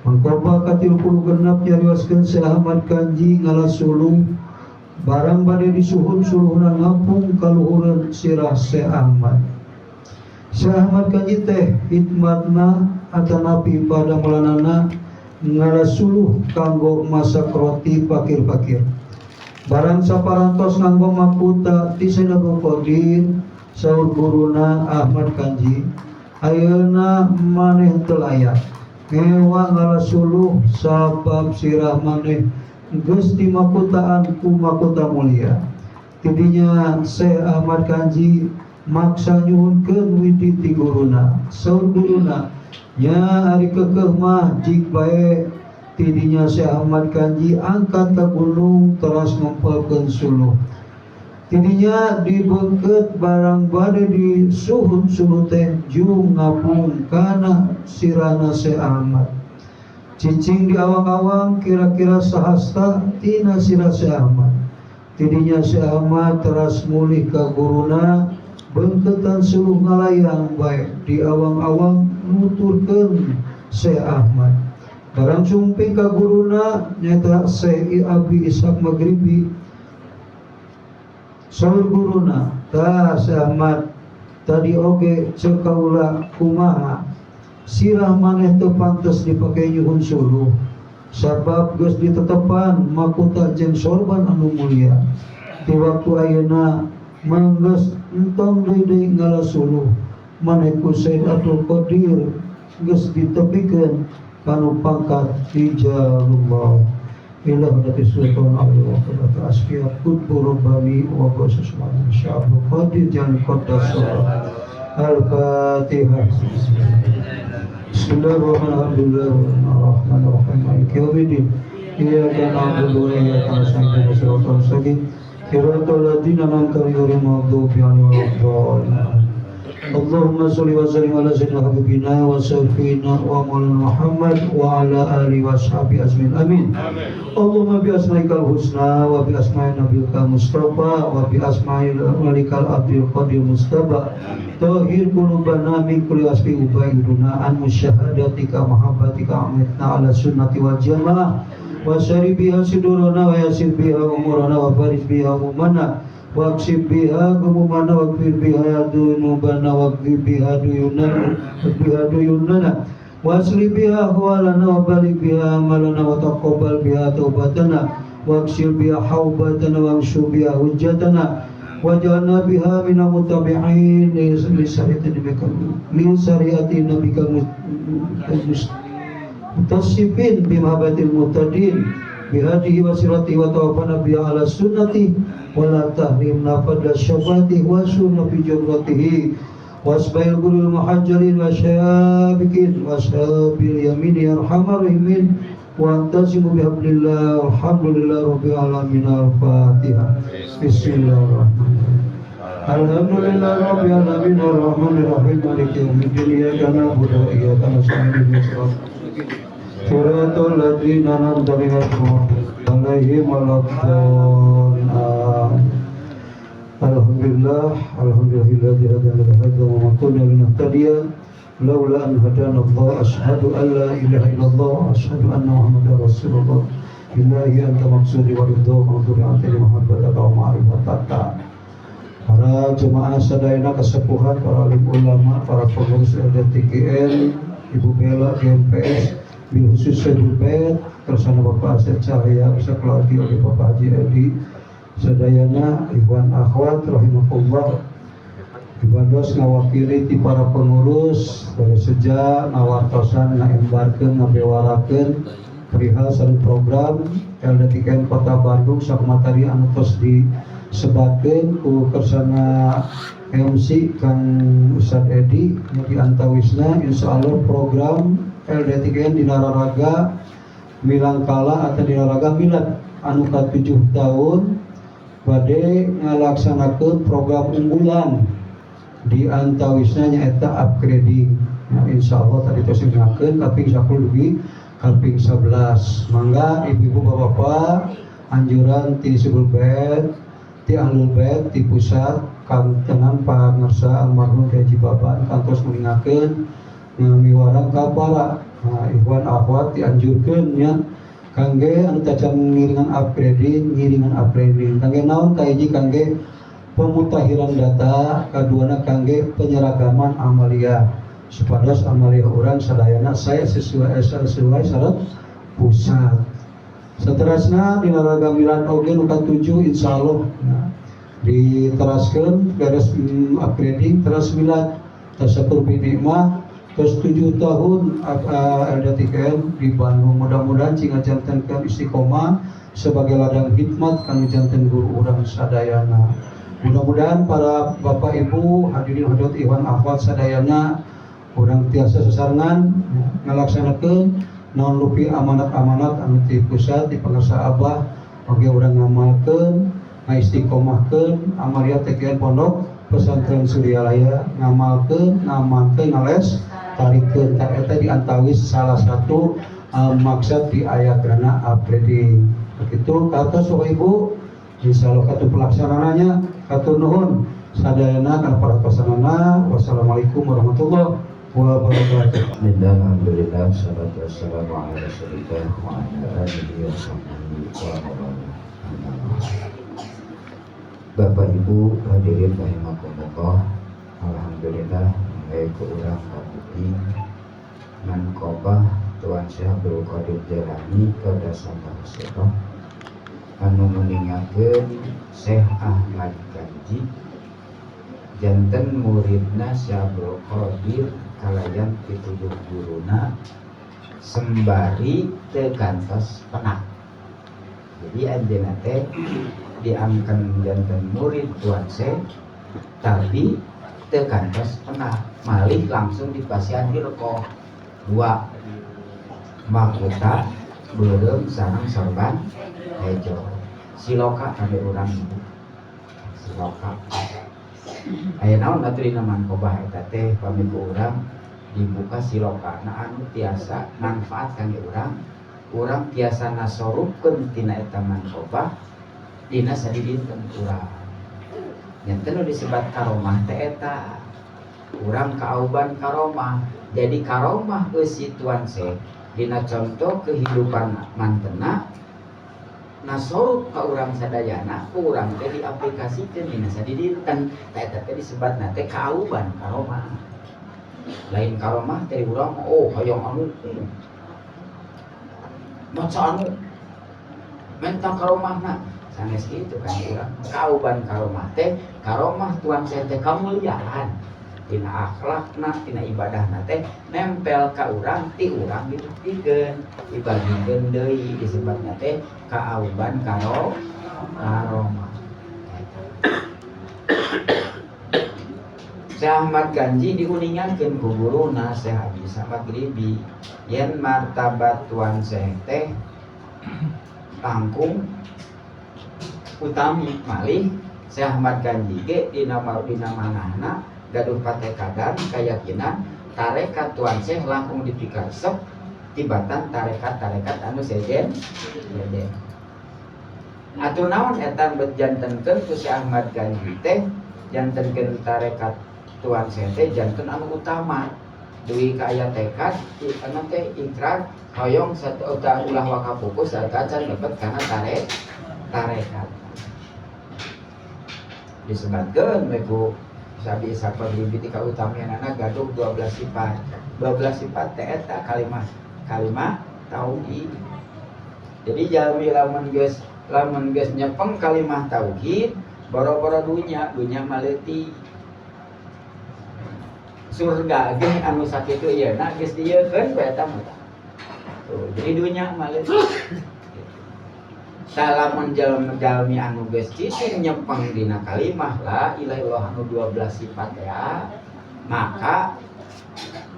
Mangkoba ka-36 nyarioskeun Syekh Ahmad Kanji ngalas suluh barang bade disuhun suluhna ngapung kaluhureun sirah Syekh Ahmad. Syekh Ahmad Kanji teh hikmatna atanapi pada melanana ngalas suluh kanggo masak roti pakir-pakir. Barang saparantos nganggo makuta ti Syekh Abdul Qadir saur guruna Ahmad Kanji, Ayeuna maneh teu layak ngewa ngala suluh sabab sirah maneh geus dimakutaan ku makuta mulia. Tidinya Syekh Ahmad Kanji maksa nyuhunkeun widi ti guruna. Saur guruna, nya ari keukeuh mah jik bae. Tidinya Syekh Ahmad Kanji angkat ka gunung teras ngempelkeun suluh. Tidinya dibeukeut barang bade disuhun suluh teh jung ngapung kana sirahna Syekh Ahmad. Cicing di awang-awang kira-kira sahasta tina sirah Syekh Ahmad. Tidinya Syekh Ahmad teras mulih ka guruna, beungkeutan suluh ngalayang bae di awang-awang nuturkeun Syekh Ahmad. Barang sumping ka guruna nyaeta Syekh Abi Ishaq Maghribi, saur guruna, tah Syekh Ahmad, tadi oge ceuk kaula kumaha, sirah maneh teu pantes dipake nyuhun suluh sabab geus ditetepan makuta jeung sorban anu mulia. Ti waktu ayeuna manggeus entong deui ngala suluh, maneh ku Sayyid Abdul Qadir geus ditepikeun kanu pangkat rijalullah. Ila hadrati Sultan Ali wa qadrat asfiya qutbu rabbani wa ghusus Syekh Abdul Qadir Jalani Qaddas. Al-Fatihah. Bismillahirrahmanirrahim. Alhamdulillahirrahmanirrahim. Maliki yaumiddin. Iyyaka na'budu wa iyyaka nasta'in. Ihdinas siratal mustaqim. Siratal ladzina an'amta 'alaihim ghairil maghdubi 'alaihim waladdallin. Allahumma sholli wa sallim ala sayyidina habibina wa syafiina wa maulana Muhammad wa ala alihi wa sahbihi ajmain. Amin. Allahumma bi asmaikal husna wa bi asma'i nabiyika Mustafa wa bi asma'i malikal abdil qadir Mustafa. Tahhir qulubana min kulli wasfi ubaiduna an musyahadatika mahabbatika amitna ala sunnati wal jamaah wa syari biha sudurana wa yasir biha umurana wa faris biha umumana waqsib biha gumumana waqfir biha dunubana waqfi biha duyunana biha duyunana wasli biha ahwalana wa balik biha amalana wa taqabbal biha taubatana waqsil biha haubatana wangshu biha hujjatana waj'alna biha minal muttabi'in li syariati nabika li syariati nabika mutasifin bi mahabbatil muhtadin bihadihi wa sirati wa tawaffana biha ala sunnati wa la tahrimna fadla syafati wa sunna fi jumratihi wasbail gurul muhajjalin wa syabikin wa syabil yamin ya arhamar rahimin wa antasimu bihablillah alhamdulillah rabbil alamin. Al-fatihah. Bismillahirrahmanirrahim. Alhamdulillah rabbil alamin arrahmanir rahim maliki yaumiddin iyyaka na'budu wa iyyaka nasta'in ihdinas siratal siratal ladzina an'amta 'alaihim waladdallin. Alhamdulillah, alhamdulillahilladzi hadana li hadza wa ma kunna linahtadiya laula an hadana Allah. Asyhadu an la ilaha illallah wa asyhadu anna Muhammadar Rasulullah. Billahi anta maqsudi wa ridha wa qadri mahabbataka wa ma'rifataka. Para jemaah sadayana kesepuhan, para alim ulama, para pengurus LDTGN, Ibu Bella GMPS, bil khusus Syedul Bait, tersana Bapak Asep Cahaya, bisa keluarga oleh Bapak Haji Edi, sadayana ikhwan akhwat rahimakumullah. Ibados ngawakili ti para pengurus dari sejak ngawartosan ngaembarkeun ngabewarakeun perihal sareng program LDTKN Kota Bandung sakumatari anu tos disebatkeun ku kersana MC Kang Ustad Edi di antawisna insyaallah program LDTKN dina raraga milangkala atau dina raraga milad anu ka-7 tahun bade ngalaksanakeun program unggulan di antawisna nyaeta upgrading. Nah, insyaallah tadi tos ngakeun kaping 10 dugi kaping 11. Mangga ibu-ibu bapak-bapak anjuran ti Subul Bait, ti Ahlul Bait ti pusat kantenan pangersa almarhum Ki Haji Baban kantos mengingatkeun miwarang ka para nah, ikhwan akhwat dianjurkeun nya kangge anu tacan ngiringan upgrading, ngiringan upgrading kangge naon? Kahiji kangge pemutahiran data, kaduana kangge penyeragaman amalia supados amalia urang sadayana saya sesuai sesuai syarat pusat. Seterusnya dina raga milad oge nu katujuh insyaallah nah, diteraskeun beres upgrading terus milad. Tasyakur bi nikmah terus 7 tahun LDTKM di Bandung. Mudah-mudahan cing ngajantenkeun istiqomah sebagai ladang hikmat kanu janten guru urang sadayana. Mudah-mudahan para bapak ibu hadirin hadirat ikhwan akhwat sadayana urang tiasa sasarengan ngalaksanakeun naon lupi amanat-amanat anu ti pusat di pangarsa abah oge urang ngamalkeun ngaistiqomahkeun amaliyah TKN Pondok Pesantren Suryalaya, ngamalkeun ngamankeun ngales tarikeun. Tah eta diantawis salah satu maksud di ayatna upgrading begitu katos Bapak Ibu. Insyaallah katu pelaksanaannya katur nuhun sadayana kana perhatosanana. Wassalamualaikum warahmatullahi wabarakatuh. Bismillah, alhamdulillah, salatu wassalamu ala rasulillah wa ala alihi wa sahbihi wa man. Bapak Ibu hadirin rahimakumullah. Alhamdulillah mulai ke urang kapuping manqobah Tuan Syekh Abdul Qadir Jailani Qaddasallahu sirrah anu nguningakeun Syekh Ahmad Ganji janten muridna Syekh Abdul Qadir kalayan pituduh guruna sembari teu kantos penak. Jadi anjeunna teh diangken janten murid Tuan Syekh tapi teu kantos penak, malih langsung dipasihan hilqoh dua, mahkota beureum sareng sorban hejo. Siloka kami urang siloka. Aya naon atuh dina manqobah eta teh? Pami ku urang dibuka siloka na anu tiasa manfaat kangge urang, urang tiasa nasorupkeun tina eta manqobah dina sadidinten urang. Janten nu disebat karomah teh eta urang kaauban karomah. Jadi karomah eusi Tuan Syekh dina contoh kehidupan mantena nasorup ka urang sadayana, ku urang teh diaplikasikeun dina sadidinten. Tah eta teh disebatna teh kaauban karomah. Lain karomah teh urang oh hayang anu maca anu menta karomahna, sanes kitu kan. Urang kauban karomah teh karomah Tuan Syekh teh kamuliaan tina akhlakna, tina ibadahna teh nempel ka urang, ti urang dibuktikeun, dibagikeun deui, disebutna teh kaauban karomah. Eta. Syekh Ahmad Ganji diuningakeun ku guruna Syekh Abi Samad Gribi yen martabat Tuan Syekh teh langkung utami. Malih Syekh Ahmad Ganji ge dina manahna gaduh patekadan keyakinan tarekat Tuan Syekh langkung dipikaresep tibatan tarekat-tarekat anu sejen sejen. Atuh naon eta bet jantenkeun ku Syekh Ahmad Ganji teh jantenkeun tarekat Tuan Syekh teh janten anu utama duwi ka aya tekad anu teh ikrar hoyong satu ulah waka fokus acan dapat kana tarekat. Disebutkeun we ku Sabi Sapa bibiti kautamianana gaduh 12 sifat. 12 sifat teh eta kalimah kalimah tauhid. Jadi jalmi lamun geus nyepeng kalimah tauhid, boro-boro dunya, dunya maleutik. Surga ge anu sakitu ieu na geus dieukeun ku eta mah. Tuh, jadi dunya maleutik. Tah lamun jalmi anu geus cicing nyepeng dina kalimah la ilaha illallah anu 12 sifat ya, maka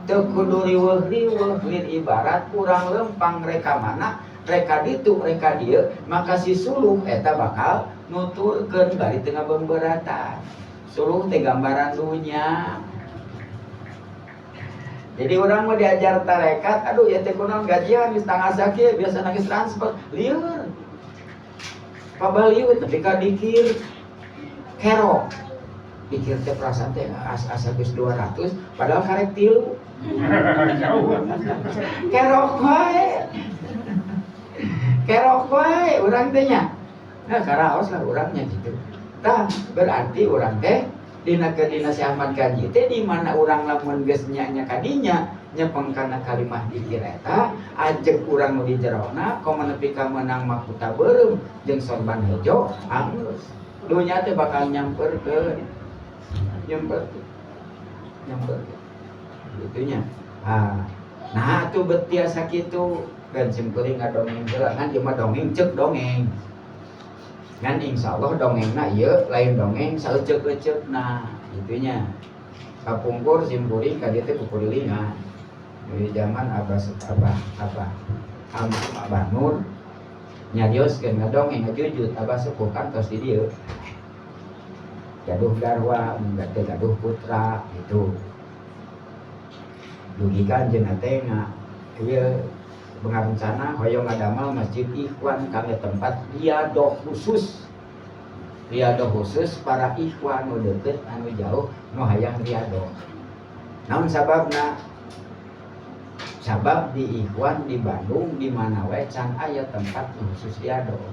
teu kudu riweuh-riweuh. Lin ibarat kurang lempang reka mana, reka ditu reka dieu, maka si suluh eta bakal nuturkeun bari tengah bemberatan. Suluh teh gambaran dunya. Jadi orang mau diajar tarekat, aduh ya teh kunaon gajian geus tanggal sakieu biasa nangis transfer, lieur. Pabaliut tapi ka dikir kerok. Dikir teh perasaan teh asa geus 200 padahal karek 3. Kerok wae. Kerok wae urang teh nya. Nah, karaos lah urangnya gitu. Tah berarti urang teh dina ke dina si Ahmad Ganji teh di mana urang lamun geus nya kadinya nyepeng kana kalimah dikir eta ajeg urang nu di jerona komo nepi ka meunang mahkota beureum jeung sorban hejo anggeus dunya teh bakal nyamperkeun nyamperkeun. Nyamperkeun gitu nya. Ah, nah atuh bet tiasa kitu kan simkuring ngadongeng heula, ngan ieu mah dongeng ceuk dongeng, ngan insyaallah dongengna ieu lain dongeng saeuceuk-euceukna gitu nya. Kapungkur simkuring ka dieu teh kukurilingan dari zaman abah abah abah Abah Nur nyarioskeun, ngadongeng, ngajujut. Abah sepuh kan tos di dieu gaduh garwa, mun teh gaduh putra gitu, dugi ka anjeunna teh ieu ngarencana hoyong ngadamel masjid ikhwan kangge tempat riadoh khusus, riadoh khusus para ikhwan nu deukeut anu jauh nu hayang riadoh. Naon sababna? Sabab di ikhwan di Bandung di mana wae can aya tempat khusus riadoh.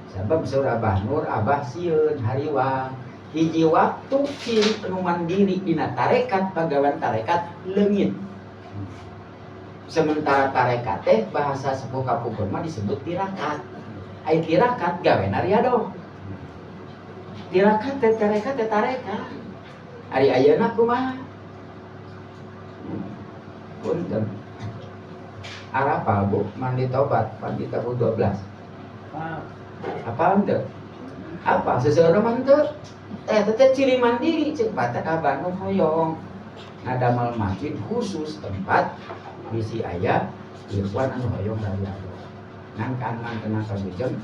Sabab saur Abah Nur, Abah sieun hariwang hiji waktu ciri nu mandiri dina tarekat, pagawean tarekat leungit. Sementara tarekat teh bahasa sepuh kapungkur mah disebut tirakat. Ai tirakat gawena riadoh. Tirakat teh tarekat teh tarekat. Ari ayeuna kumaha? Punten, arapal Bu mandi tobat mandi tahun 12 apa ente apa seseorang mah teu eh teh ciri mandiri. Ceuk batak Abah nu hoyong ngadamal masjid khusus tempat bisi aya ikhwan anu hoyong riadoh, ngan kan tenang kabujeng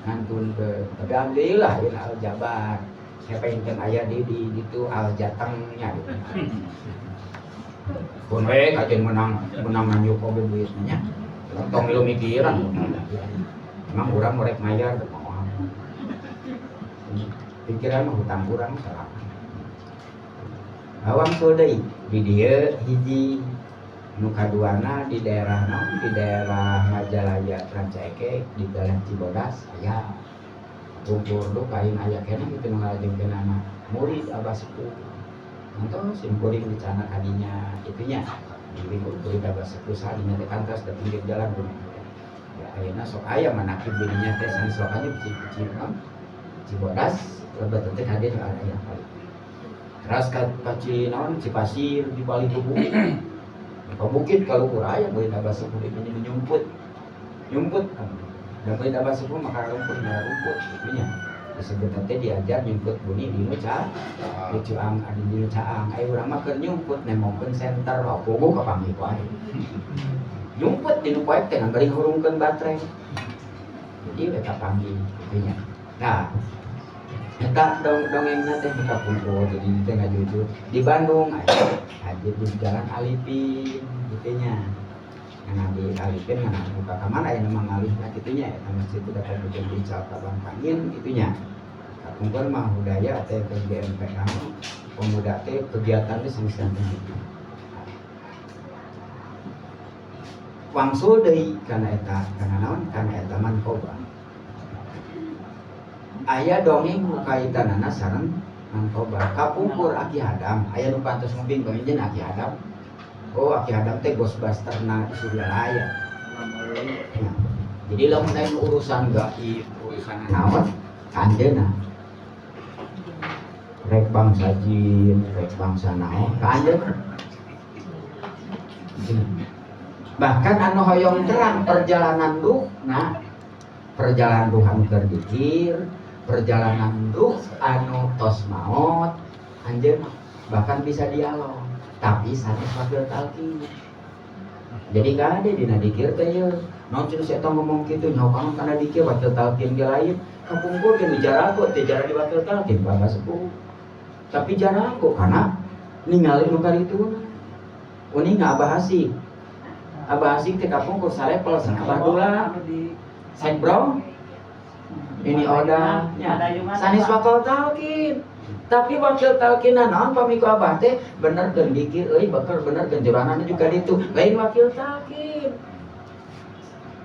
ngantun ke. Tapi alhamdulillah ya Al Jabar siapa yang kan aya di ditu Al Jatengnya gitu. Pun we kajen menang menang nanyuk oge duitnya nya. Tong milu mikiran. Emang urang rek mayar teu moal. Pikiran mah hutang urang salah. Awang deui di dieu hiji, nu kaduana di daerah naon, di daerah Majalaya, Rancaekek, di daerah Cibodas aya. Pungkur duh kain aya keneh gitu nu ngalajengkeunana murid abah sepuh. Nonton simkuring dicana kadinya itunya. Di murid abah sepuh sadinya teh kantos di pinggir jalan kudu. Ya ayeuna sok aya manakib dirinya teh sanes lokannya di Cibodas lebet teh hadir aya kali. Terus ka ka naon, Cipasir di balik bukit. Ke bukit kalau aya murid abah sepuh ini nyumput. Nyumput. Dan murid abah sepuh maka rumput merah rumput itunya. Disebut teh diajar nyumput buni di nu ca di cuang adi di nu caang. Aya urang mah keur nyumput nemongkeun senter pogo kapanggih wae. Nyumput di nu poek teh ngan bari ngahurungkeun baterai. Jadi we kapanggih itunya. Nah, eta dong dongengna teh muka kumpul jadi teh ngajujur di Bandung aya hadir di Jalan Alipin gitu nya. Nah, di Alipin nah buka kamar aya nama ngalih nah kitu nya, eta masjid itu dapat bikin di Cabang Pangin gitu nya. Kapungkur mah budaya teh ke GMPA pemuda teh kegiatan teh sanes gitu. Wangsul deui kana eta, kana naon, kana eta manqobah. Aya dongeng nu kaitanana sareng manqobah. Kapungkur Aki Hadam, aya nu pantos nguping panginjen Aki Hadam. Oh, Aki Hadam teh Ghostbuster-na di Suryalaya. Nah, jadi lamun aya nu urusan gaib, urusan naon, ka anjeunna. Rek bangsa jin, rek bangsa naon, ka anjeunna. Bahkan anu hoyong terang perjalanan ruh, nah perjalanan ruh anu keur dikir, perjalanan ruh anu tos maot, anjeun bahkan bisa dialog, tapi sanes wakil talqin. Jadi kade dina dikir teh ye, naon cenah si eta ngomong kitu, nyaho kamu kana dikir wakil talqin ge lain, kapungkur ge nu jarago teh jara di wakil talqin bangga sepuh. Tapi jarago karena ningali nu karituna. Uning Abah Asik. Abah Asik teh kapungkur salepel sareng Abah Dula. Sekbro. Ini oda nya. Sanes wakil talqin. Tapi wakil talqin naon pami ku Abah teh bener keun dikir euy, bakal bener keun juranana juga ditu. Lain wakil talqin.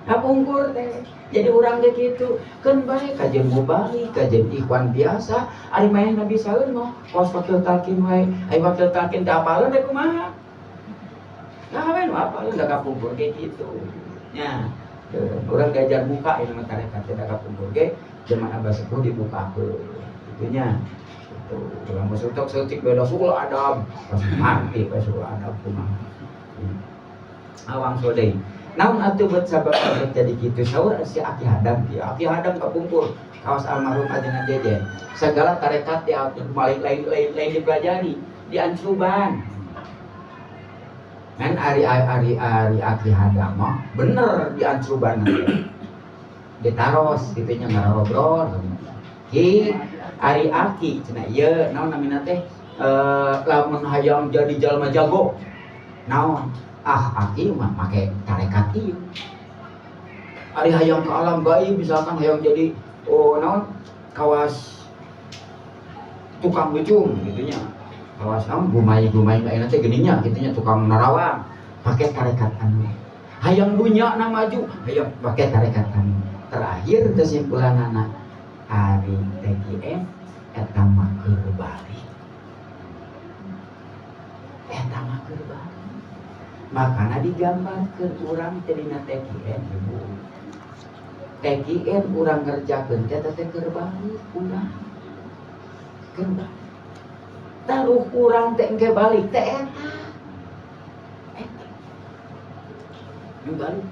Kapungkur teh. Jadi urang teh kitu, keun bae kajeun mubalig, kajeun ikhwan biasa, ari manehna bisaeun mah kos wakil talqin wae. Ari wakil talqin teh apaleun rek kumaha? Nah, we nu apaleun da kapungkur ge kitu. Nya, urang diajar buka ieu mah tarekat teh da kapungkur ge zaman Abah sepuh dibukakeun kitu nya. Gitu. Gitu. Ulah mah saeutik beda suul adab. Pas mati we suul adab kumaha. Awang sodei. Naon atuh buat sabab jadi kitu saur si Aki Hadam kieu. Aki Hadam kapungkur kawas almarhum ajengan Jejen. Segala tarekat di lain lain lain lain dipelajari di ancruban. Kan ari ari ari Aki Hadam mah bener di ancruban ditaros kitu nya ngarobrol. Ki ari Aki cenah ieu naon namina teh lamun hayang jadi jalma jago. Naon? Ah Aki mah make tarekat ieu. Ari hayang ke alam gaib misalkan hayang jadi oh naon kawas tukang lucung gitu nya. Kawas naon gumai-gumai ayeuna teh geuning nya kitu nya tukang narawang make tarekat anu. Hayang dunya na maju, hayang make tarekat anu. Terakhir kesimpulanana ari TQN eta mah keur balik. Eta mah keur balik. Makana digambarkeun urang teh dina TQN ibu. TQN urang ngerjakeun teh teh keur balik urang. Keur balik. Taruh urang teh engke balik teh eta. Eta. Nu balik.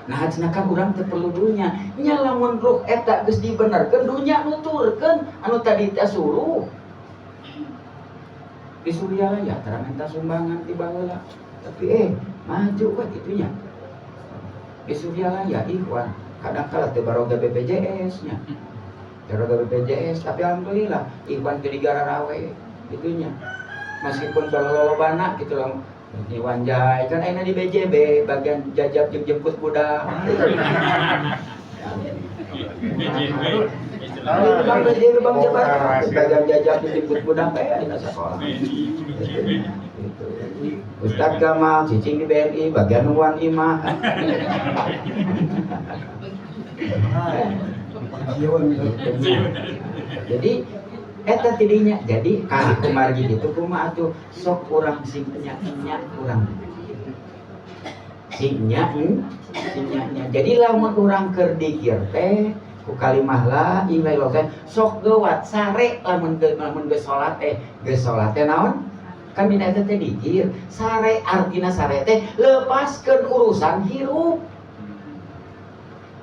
Nah cenah kan urang teh perlu dunya. Nya lamun ruh eta geus dibenerkeun dunya nuturkeun anu tadi teh suruh. Di Suryalaya tara minta sumbangan ti baheula. Tapi maju we kitunya. Di Suryalaya ikhwan kadang kala teu baroga BPJS nya. Baroga BPJS tapi alhamdulillah ikhwan teu digararawe kitunya. Meskipun balolobana kitu lah. Iwan Jai kan ayeuna di BJB bagian jajab jeung jemput budak. BJB. Bang BJB Bang Jabar bagian jajab jeung jemput budak teh dina sekolah. BJB. Gitu. Ustadz Gamal cicing di BNI bagian nungguan imah. Jadi eta tidinya jadi ka kumargi gitu kumaha atuh sok urang sing nya-nya urang sing nya sing nya. Jadi lamun urang keur dikir teh ku kalimah la ilaha illallah teh sok geuwat sare lamun lamun geus salat teh geus salat teh naon kan dina eta teh dikir sare artina sare teh lepaskeun urusan hirup.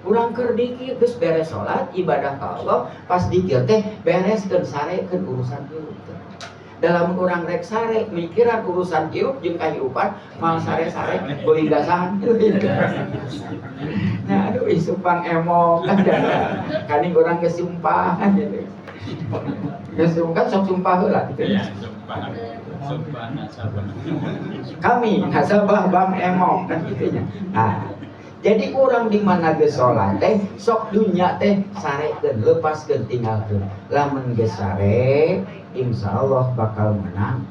Urang keur dikir geus beres salat ibadah ka Allah pas dikir teh bereskeun sarekeun urusan hirup teh. Dalam urang rek sare mikiran urusan hirup jeung kahirupan mal sare-sare beuling gasahan. Nah aduh isupang emok kaning urang geus sumpah gitu. Geus kan sok sumpah heula kitu. Iya, sumpah. Sumpah nasabah. Kami nasabah Bang Emok kan kitu nya. Nah, jadi orang di mana geus salat teh sok dunya teh sarekeun lepaskeun tinggalkeun. Lamun geus sare insyaallah bakal menang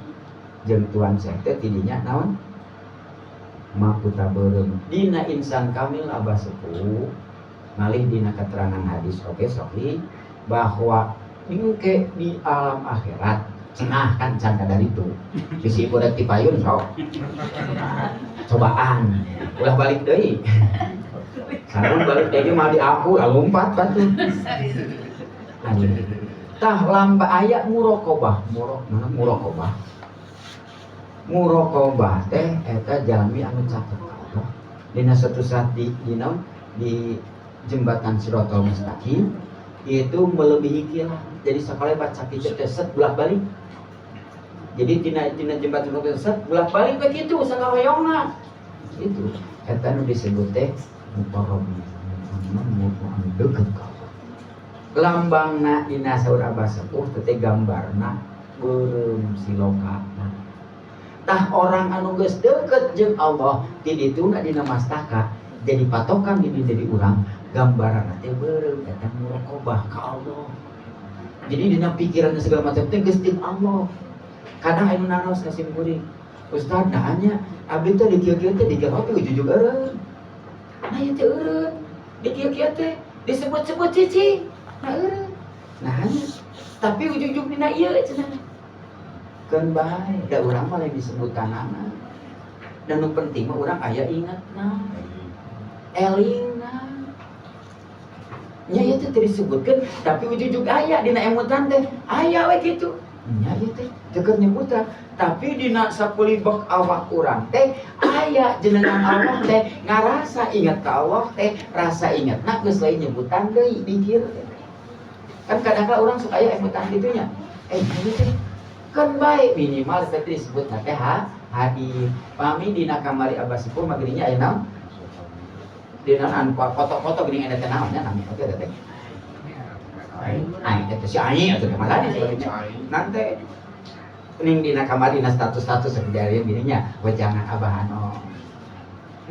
jeung tuan saya teh tidinya naon? Makuta beureum. Dina insan kamil abah sepuh malih dina keterangan hadis oke sahih bahwa engke di alam akhirat cenah kan can kadar itu bisi budak ti payun sok cobaan ulah balik deui sareng balik deui mah di aku lah lompat batu tah lamba aya muraqabah muraq mana muraqabah muraqabah teh eta jalmi anu caket ka Allah dina suatu saat di di jembatan Siratal Mustaqim itu melebihi kilat. Jadi sekali baca kitu teh set bolak balik. Jadi tina jembatan Siratal set bolak balik begitu sakahoyongna. Itu eta nu disebut teh muqarrabin. Anu deukeut ka Allah. Lambangna dina saur abah sepuh teh gambarna beureum silokana. Tah orang anu geus deukeut jeung Allah ti dituna dina mastaka jadi patokan dina jadi urang gambaran teh beureum eta muraqabah ka Allah. Jadi dina pikiran segala macam teh geus jeung Allah. Kadang anu naros ka sim kuring. Ustaz nah nya abdi teh dikieu-kieu teh dikieu teh ujug-ujug eureun. Nah ieu teh eureun. Dikieu-kieu teh disebut-sebut cicing. Nah eureun. Nah nya tapi ujug-ujug dina ieu cenah. Keun bae da urang mah lain disebutanana. Dan nu penting mah urang aya ingatna. Elingna. Nya ieu teh teu disebutkeun, tapi ujug-ujug aya dina emutan teh. Aya we kitu. Nya ieu teh teu keur nyebutan, tapi dina sakulibek awak urang teh aya jenengan Allah teh ngarasa ingat ka Allah teh, rasa ingatna geus lain nyebutan deui dikir teh. Kan kadang-kadang orang suka aya emutan kitu nya. Eh, ieu teh kan baik minimal teh disebut teh ha hadir. Pami dina kamari abah sepuh mah geuning aya naon? Dina anu foto-foto geuning aya teh naon nya nami oke teh. Ai teh si ai atuh kumaha sebagainya. Nanti ning dina kamari dina status-status kejadian gini nya wejangan abah anu.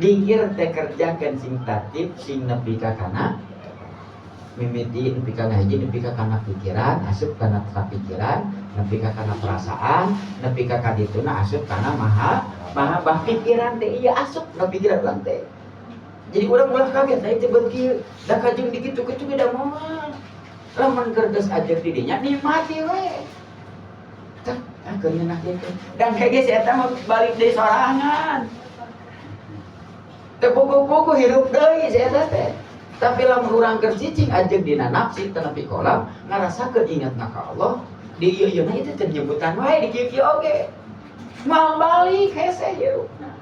Dikir teh kerjakeun sing tatib sing nepi ka kana mimiti nepi ka ngahiji, nepi ka kana pikiran, asup kana pikiran, nepi ka kana perasaan, nepi ka kadituna asup kana maha mahabbah. Pikiran teh iya asup na pikiran urang teh. Jadi urang ulah kaget nah itu begitu da kajeng dikitu kitu ge da moal lamun keur geus ajeg di dinya nikmati we. Tah, ah keur ngeunah kieu dan kayak si eta mah balik deui sorangan teu puguh-puguh hirup deui si eta teh. Tapi lamun urang keur cicing ajeg dina nafsi teu nepi kolam ngarasakeun ingatna ka Allah di ieu ieu itu teu nyebutan wae di kieu-kieu oge moal balik hese hirupna.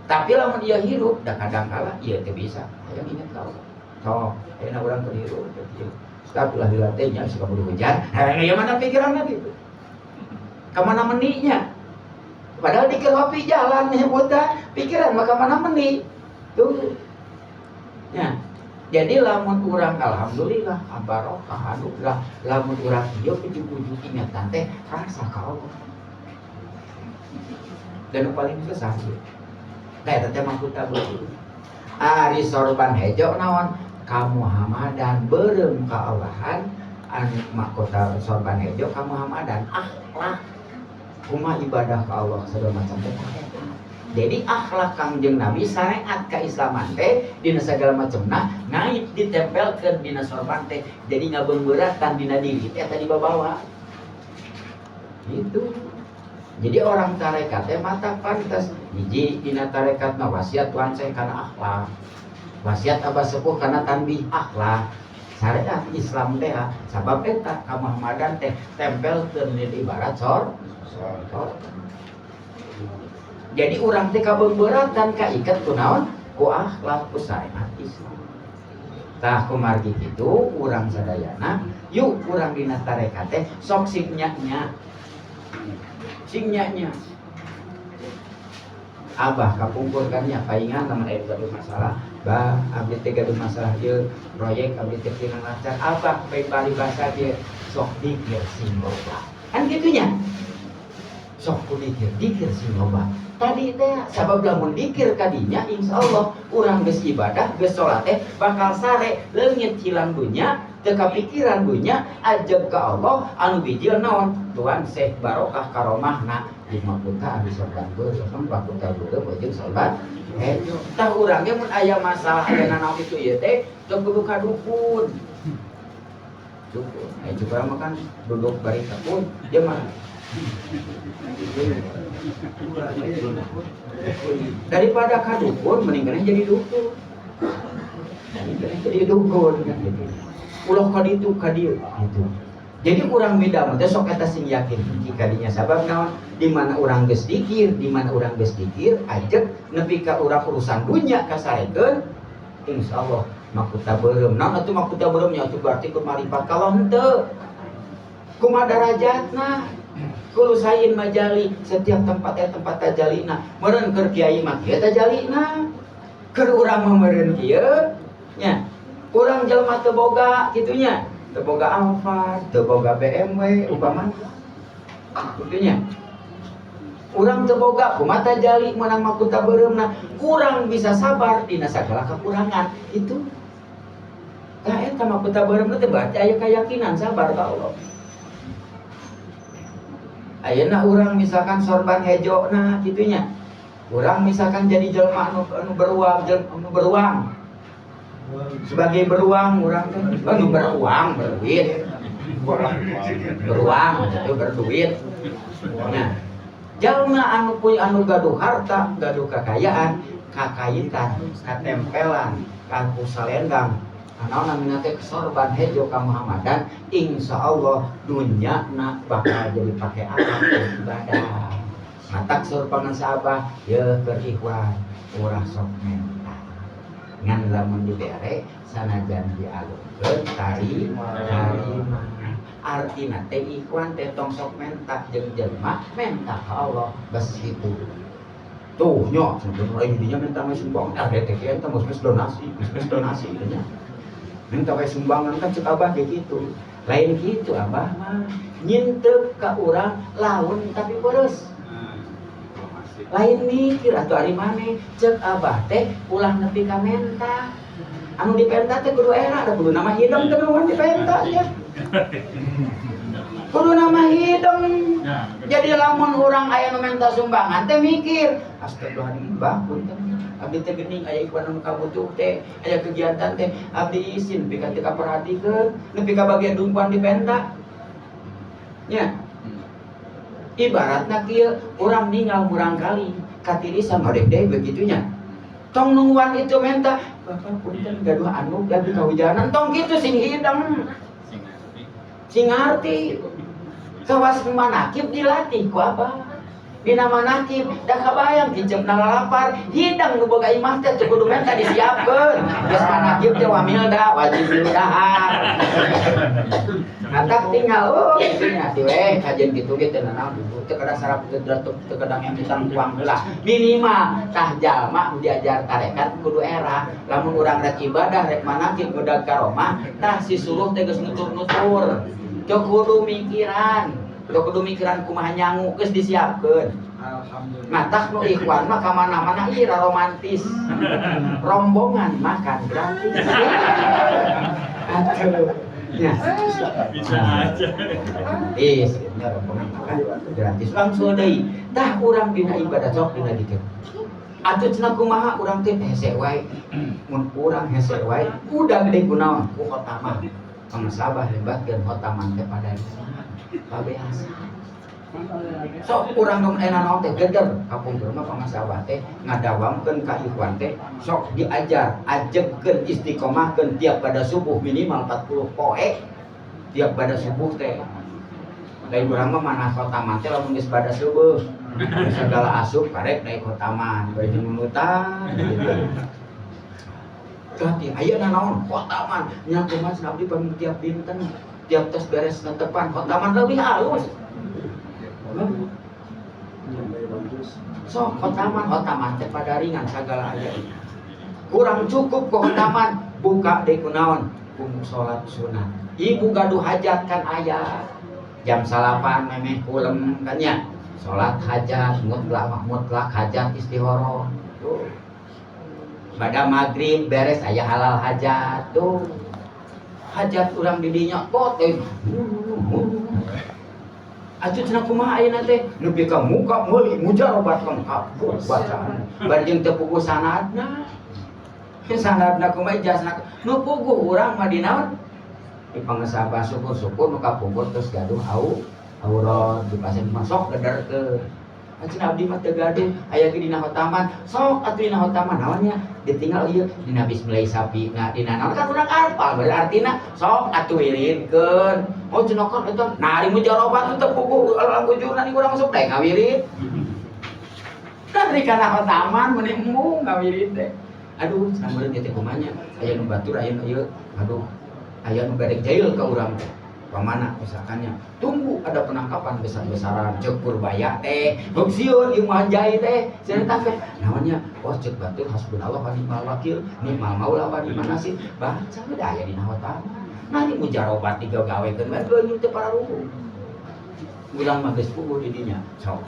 Tapi lamun ieu hirup da kadang kala ieu teu bisa hayang ingat ka Allah sok ayeuna urang keur hirup teh kieu. Astagfirullah dilatihnya suka buru hujan. Nah, ieu mana pikiranna gitu. Kamana meninya? Padahal di kopi jalan nyebutan pikiran maka mana meni. Tuh. Ya. Jadi lamun urang alhamdulillah barokah anugerah, lamun urang ieu ujug-ujug ingatan teh rasa ka Allah. Dan nu paling susah ieu. Kayak teh mahkota beureum. Ari sorban hejo naon? Kamuhammadan beureum ka Allahan anu mahkota sorban hejo kamuhammadan akhlak kumaha ibadah ka Allah segala macam teh. Jadi akhlak Kangjeng Nabi, syariat keislaman teh dina segala macamna ngait ditempelkeun dina sorban teh, jadi ngabeungbeuratan dina diri teh tadi babawa gitu. Jadi orang tarekat teh mata pantas hiji dina tarekat mah wasiat Tuhan saya karena akhlak, wasiat abah sepuh karena tanbih akhlak syariat Islam teh sabab eta kamuhammadan teh tempelkeun dina ibarat sor. Jadi urang teh kabeungbeuratan kaiket ku naon? Ku akhlak, ku syariat Islam. Tah kumargi kitu urang sadayana yuk urang dina tarekat teh sok sing nya-nya. Sing nya-nya. Abah kapungkur kan nya paingan lamun aya gaduh masalah, bah abdi teh gaduh masalah ieu proyek abdi teh kirang lancar, abah bae bali basa ieu sok dikir sing loba. Kan kitunya. Sok ku dikir, dikir sing loba. Tadi teh sabab lamun dikir kadinya insyaallah urang geus ibadah, geus salat teh bakal sare, leungit hilang dunya, teu kapikiran dunya, ajeg ka Allah anu bijil naon? Tuan Syekh barokah karomahna di mahkota abdi sorban beureum, mahkota beureum jeung sorban hejo. Tah urang ge mun aya masalah aya nanaon itu ieu teh teu kudu ka dukun. Dukun. Eh juga mah kan duduk bari kapun, dia mah daripada ka dukun mending jadi dukun. Mending jadi dukun kan gitu. Ulah ka ditu ka dieu gitu. Jadi urang beda mah teh sok eta sing yakin hiji kadinya sabab naon? Di mana urang geus dikir, di mana urang geus dikir ajeg nepi ka urang urusan dunya kasarekeun insyaallah mahkota beureum. Naon atuh mahkota beureum nya atuh berarti kur maripat kalau henteu. Kumaha darajatna? Kullu sayin majali, setiap tempat aya tempat tajalina. Meureun keur kiai mah kieu tajalina. Keur urang mah meureun kieu nya. Urang jelema teu boga kitu nya. Teu boga Alphard, teu boga BMW upamana. Kitu nya. Urang teu boga kumaha tajali meunang mahkota beureumna. Kurang bisa sabar dina sagala kekurangan itu. Tah eta mahkota beureumna teh berarti aya keyakinan sabar ka Allah. Ayeuna urang misalkan sorban hejo nah kitunya. Urang misalkan jadi jelema anu beruang, jelema anu beruang. Sebagai beruang urang teh anu beruang, berduit. Beruang itu berduit. Nah, jalma anu punya anu gaduh harta, gaduh kekayaan, kakaitan, katempelan, kaku salendang. Naon namina teh sorban hejo ka Muhammadan, insyaallah dunya na bakal jadi pake alat ibadah. Matak sur pangan abah ye keur ikhwan ulah sok menta. Ngan lamun dibere sanajan dialungkeun tarima. Artina teh ikhwan teh tong sok menta jeung jelema, menta ka Allah bas kitu. Tuh nya sebenarnya dinya minta mah sumbang RDTK eta geus donasi, geus donasi nya. Minta we sumbangan kan cek abah kayak gitu. Lain gitu abah mah nyintep ka urang laun tapi boros. Lain mikir atuh ari maneh cek abah teh ulah nepi ka menta. Anu dipenta teh kudu era da kudu nama hidung teh nu dipenta nya. Kudu nama hidung. Jadi lamun urang aya nu menta sumbangan teh mikir, astagfirullahaladzim bah punten. Abdi teh geuning aya ikhwan anu kabutuh teh, aya kegiatan teh, abdi isin nepi ka teu kaperhatikeun, nepi ka bagian dumpuan dipenta. Nya. Ibaratna kieu urang ninggal murang kali katirisan ngodek deui begitunya. Tong nungguan itu menta, bapak punten gaduh anu gaduh kahujanan, tong kitu sing hideng. Sing ngarti. Kawas manakib dilatih ku abah. Dina manakib da kabayang kicepna lalapar hidang nu boga imah teh teu kudu menta disiapkeun. Geus manakib teh wamilda wajib dahar. Matak tinggal oh kitu nya atuh we kajian kitu ge teu nanaon ibu teu kada sarap teu teu kada ngutang uang heula. Minimal tah jalma nu diajar tarekat kudu era lamun urang rek ibadah rek manakib budak karomah tah si suluh teh geus nutur-nutur. Teu kudu mikiran, teu kudu mikiran kumaha nyangu geus disiapkeun. Alhamdulillah. Matak nu ikhwan mah ka mana-mana ira romantis. Rombongan makan gratis. Aduh. Ya. Bisa aja. Is, nya rombongan makan gratis langsung deui. Tah urang dina ibadah sok dina dikir. Atuh cenah kumaha urang teh hese wae. Mun urang hese wae udah gede kunaon ku khotamah. Pangesabah lebatkeun khotaman teh pada pabeasan. Sok urang nu enak naon teh geder kapungkur mah pangesabah teh ngadawamkeun ka ikhwan teh sok diajar ajegkeun istiqomahkeun tiap pada subuh minimal 40 poe tiap pada subuh teh. Lain urang mah mana khotaman teh lamun geus pada subuh segala asup karek naik khotaman bari nunutan gitu. Ganti aya naon khotaman nya kumaha cenah abdi pami tiap dinten tiap tos beres netepan khotaman leuwih halus. Sok khotaman khotaman teh pada ringan sagala aya. Kurang cukup ku khotaman buka deui kunaon ku salat sunat. Ibu gaduh hajat kan aya jam salapan memeh kulem kan nya. Salat hajat mutlak mutlak hajat istihoro. Tuh. Pada maghrib beres aya halal hajat tuh. Hajat urang di dinya pot teh. Atuh cenah kumaha ayeuna teh nepi ka muka meuli mujarobat lengkap bacaan. Bari jeung teu puguh sanadna. Sanadna kumaha ijazahna nu puguh urang mah di naon? Di pangesabah syukur-syukur nu kapungkur terus gaduh au aurat di pasien mah sok gederkeun. Cenah abdi mah teu gaduh aya ge dina khotaman sok atuh dina khotaman naon nya ditinggal ieu dina bismillah sapi na dina naon kan urang apal berartina sok atuh wiridkeun. Oh cenah kan eta nah ari mujarobat teu puguh alang bujurna ni urang sok daek ngawirid. Kan di kana khotaman meuni embung ngawirid teh. Aduh cenah meureun ieu teh kumaha nya aya nu batur aya nu ieu aduh aya nu bade jail ka urang teh. Pamana misalkannya tunggu ada penangkapan besar-besaran cek Purbaya teh heuk sieun ieu mah jai teh cerita teh naonnya oh cek batur hasbunallah wa ni'mal wakil ni'mal maula wa ni'man nasir baca we aya dina khotaman nah di mujarobat digawekeun bae beunyeut teu pararuguh urang mah geus puguh di dinya sok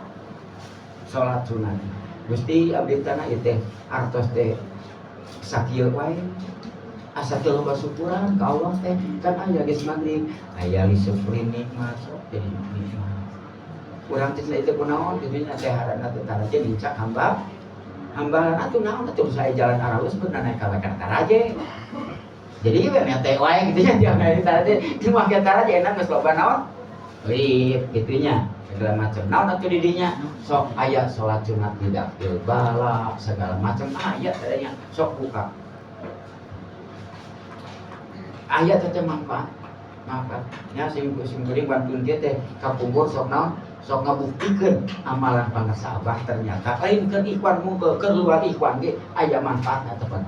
salat sunat Gusti abdi tanah ieu teh artos teh sakieu wae asa teu loba syukuran ka Allah teh kan aya geus maghrib aya li syukri nikmat sok jadi nikmat urang teh cenah itu kunaon kitu nya teh harana teh taraje nincak hamba hambalan atuh naon atuh saya jalan aralus bener naik ka taraje jadi we teh wae kitu nya tiap naik taraje cuma ke taraje enak geus loba naon lip kitu nya segala macam naon atuh di dinya sok aya salat sunat tidak bala segala macam aya tadanya sok buka. Aya teh manfaat. Manfaat. Nya sing sing geuring bantun kieu teh kapungkur sok naon? Sok ngabuktikeun amalan pangersa Abah ternyata lain keur ikhwan mungkel, keur luar ikhwan ge aya manfaatna tepat.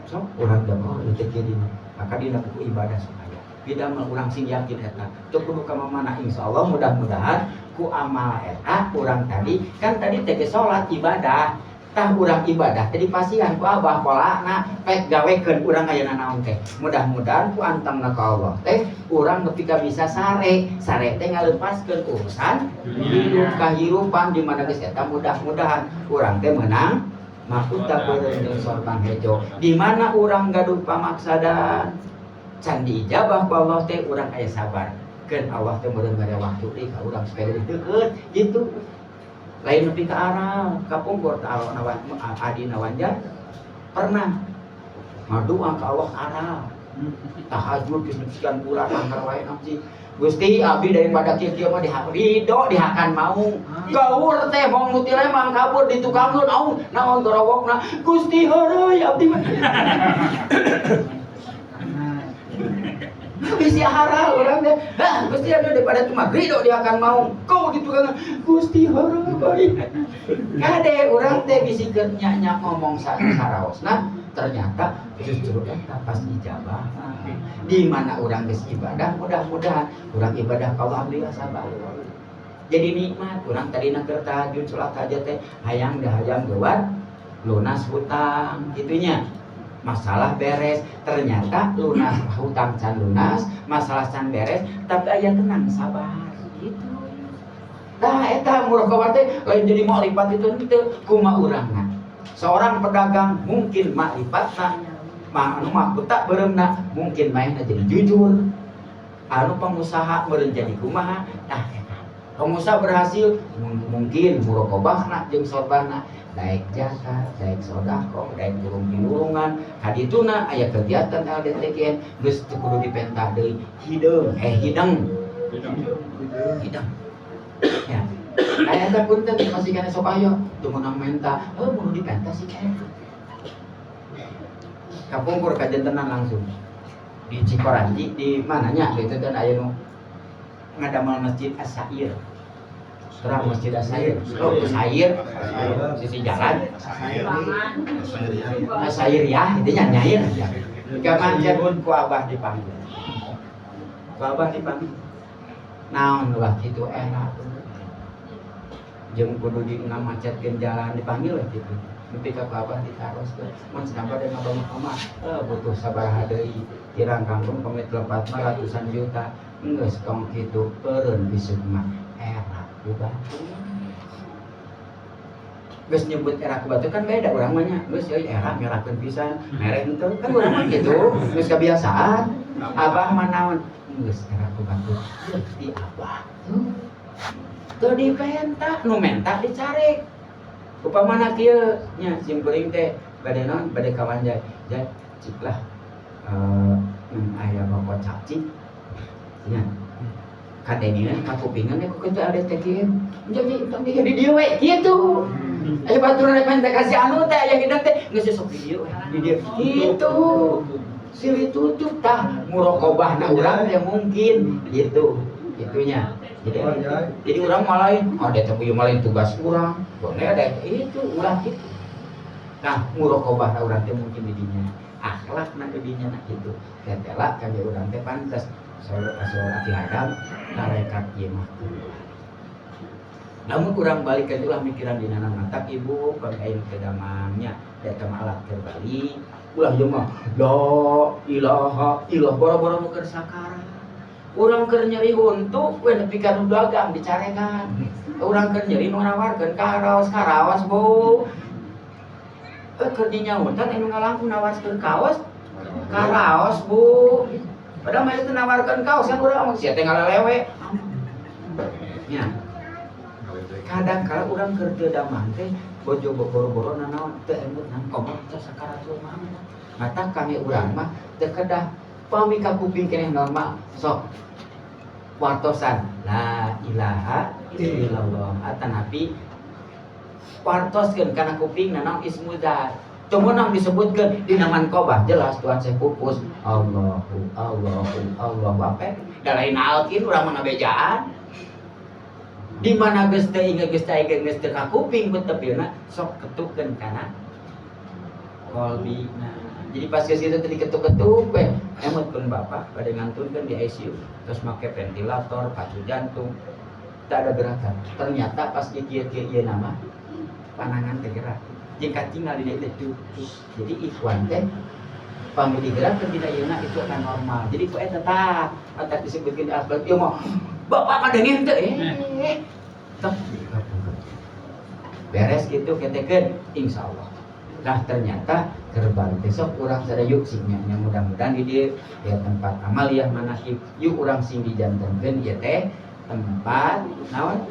Sok urang jamaah ieu teh kieu dina. Maka dina buku ibadah sok aya. Beda mah urang sing yakin eta. Teu kudu ka mana, insyaallah mudah-mudahan ku amal eta urang tadi kan tadi teh salat ibadah. Tah urang ibadah teh dipasihan ku Abah polana pek gawekeun urang aya naon teh. Mudah-mudahan ku antangna ka Allah teh urang nepi ka bisa sare. Sare teh ngalepaskeun urusan hidup kahirupan di mana geus eta mudah-mudahan urang teh menang mahkota beureum jeung sorban hejo. Di mana urang gaduh pamaksadan can diijabah ku Allah teh urang aya sabar. Keun Allah teh meureun mere waktu deui ka urang supaya leuwih deukeut gitu. Lain nepi ka aral, kapungkur teh Allah nawan adi nawanja pernah ngadoa ka Allah aral. Tahajud geus sekian bulan anggar wae namji. Gusti abdi daripada kieu-kieu mah dihak ridho dihakan mau. Gaur teh mong nu ti Lembang kabur ditukangeun aung naon gorowokna. Gusti heureuy abdi mah. Bisi haral urang teh. Hah, Gusti abdi daripada cuma ridho dihakan mau. Kau ditukangeun Gusti heureuy. Kade urang teh bisi keur nya-nya ngomong saraosna ternyata justru eta pas ijabah. Di mana urang geus ibadah mudah-mudahan urang ibadah ka Allah alhamdulillah sabar. Jadi nikmat urang tadina keur tahajud salat hajat teh hayang da hayang geuwat lunas hutang gitunya. Masalah beres, ternyata lunas hutang can lunas, masalah can beres, tapi aya tenang sabar gitu. Nah eta muraqabah teh lain jadi makrifat itu henteu kumaha urangna. Seorang pedagang mungkin makrifatna anu mahkota beureumna mungkin maehna jadi jujur. Anu pengusaha meureun jadi kumaha, tah eta. Pengusaha berhasil mungkin muraqabahna jeung sorbana daek zakat, daek sedekah, daek tulung pinulungan. Kadituna aya kegiatan LDTKN geus teu kudu dipenta deui hideung hideng. Hideng. Ya. Aya eta punten masih kana sok aya teu meunang menta, heuh kudu dipenta sih eta. Kapungkur kajentenan langsung di Cikoranji di mananya gitu kan aya nu ngadamel Masjid As-Sair. Terang Masjid As-Sair. Oh, As-Sair sisi jalan. As-Sair ya, itu nya nyair. Ka macet ku Abah dipanggil. Ku Abah dipanggil. Naon lah kitu enak. Jeung kudu di ngamacetkeun jalan dipanggil lah kitu. Nepi ka ku Abah ditaroskeun. Mun cenah bade ngabangun omah, butuh sabaraha deui. Kirang kangkung pamit lepat mah ratusan juta. Geus tong kitu eureun besuk mah era ku batur. Geus nyebut era ku batur kan beda urang mah nya. Geus euy era ngerakeun pisan, mere henteu kan urang mah kitu, geus kebiasaan. Abah mah naon? Geus era ku batur. Di abah. Teu dipenta, nu menta dicarek. Upamana kieu nya sim kuring teh bade naon bade kawan jai. Jai cik lah aya bapak cacik nya kadengeun kakupingan ku kitu ada teh kieu. Jadi tong di dieu we kitu. Aya baturan rek menta kasih anu teh aya hidang teh geus sok di dieu we di dieu kitu. Silih tutup tah muraqabahna urang teh mungkin gitu gitunya. Jadi urang mah lain, oh dia teh ieu mah lain tugas urang. Boleh ada itu ulah gitu. Nah, muraqabahna urang teh mungkin di dinya. Akhlakna di dinya nah kitu. Tetela kami urang teh pantes saur aki hadam tarekat ieu mah keluar. Namun kurang balik ke ulah mikiran dina matak ibu kami aya teu damangnya eta mah alat keur balik ulah ieu mah la ilaha illallah boro-boro nu keur sakarat. Urang keur nyeri huntu we nepi ka nu dagang dicarekan. Urang keur nyeri nu nawarkeun karaos karaos bu. Keur dinyautan anu ngalangkung nawarkeun kaos karaos bu. Padahal mah itu nawarkeun kaos kan urang mah sia teh ngalelewe. Nya. Kadang kala urang keur teu damang teh bojo boro-boro nanaon teu emut nang komo teh sakaratul maut. Mata kami urang mah teu kedah pami ka kuping keneh normal sok wartosan la ilaha illallah atanapi wartoskeun kana kuping nanaon ismu zat. Teu meunang disebutkeun dina manqobah jelas Tuan Syekh Pupus Allahu Allahu Allahu apa da lain alkin urang mah ngabejaan. Di mana geus teu inget, geus teu inget, geus teu kakuping ku tepilna, sok ketukeun kana kolbina. Jadi pas geus itu tadi ketuk-ketuk we emutkeun bapak pada ngantunkeun di ICU, terus make ventilator, pacu jantung, tak ada gerakan. Ternyata pas di kieu-kieu ieu nama panangan teh gerak jeung katinggal di dieu tuh. Jadi ikhwan teh pami digerakkeun dina ieu itu akan normal. Jadi ku eta tah eta disebutkeun di Al-Qur'an ieu mah bapak kadengin teh tah beres gitu ketekeun insyaallah. Nah, ternyata gerbang besok urang sada yuk sing nya, mudah-mudahan di dieu ya tempat amaliyah manakib, yuk urang sing dijantenkeun ieu teh tempat naon,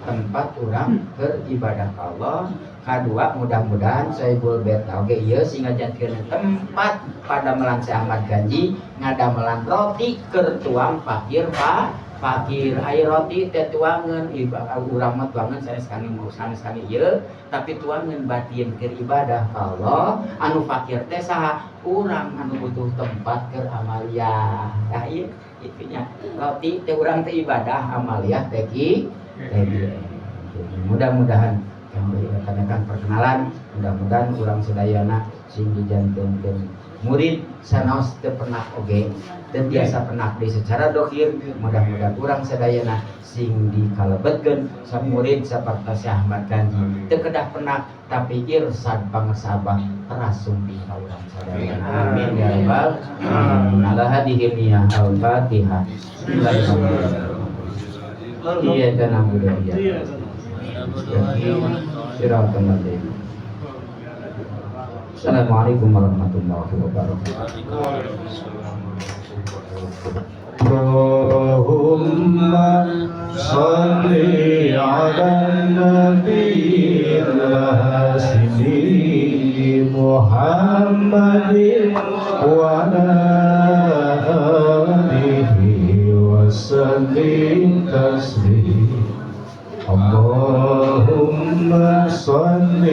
tempat urang beribadah ka Allah. Kadua, mudah-mudahan Sohibul Bait oge ieu sing ngajantenkeun tempat padamelan Syekh Ahmad Ganji ngadamelan roti keur tuang fakir, pak fakir. Air roti teh tuangan urang mah tuangan sanes kangge mau sanes kangge ieu, tapi tuangan batin keur ibadah ka Allah. Anu fakir teh saha? Urang anu butuh tempat keur amaliyah. Nah, ieu itunya roti teh urang teh ibadah amaliyah teh ki teh. Mudah-mudahan yang rekan-rekan perkenalan, mudah-mudahan urang sadayana sing dijantenkeun murid sanaos teu pernah oge teu biasa pernah di secara dohir, mudah-mudahan urang sadayana sing dikalebetkeun sa murid sapertos Syekh Ahmad Ganji, teu kedah pernah tapi irsad pangesabah teras sumping ka urang sadayana. Amin ya rabbal alamin. Ala hadihi niyah, al-fatihah. Bismillahirrahmanirrahim. Iyyaka na'budu wa iyyaka nasta'in. Siratal ladzina. Assalamualaikum warahmatullahi wabarakatuh. اللهم صل على النبي الهاشمي محمد وعلى آله وسلم تسليما. اللهم صل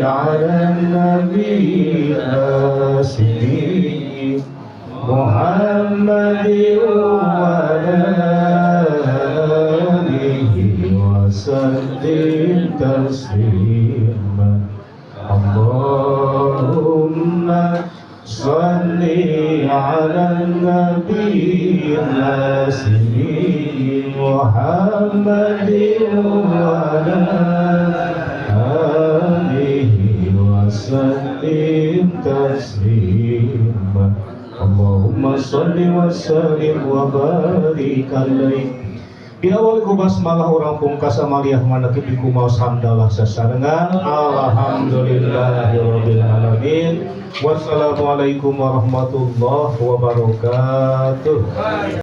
على النبي الهاشمي محمد وعلى آله وسلم تسليما. اللهم صل على النبي الهاشمي محمد وعلى آله وسلم تسليما. اللهم صل وسلم وبارك عليه. Diawali ku basmalah, urang pungkas amaliyah manakib ku maos hamdalah sasarengan. Alhamdulillahirabbil alamin. Wassalamualaikum warahmatullahi wabarakatuh.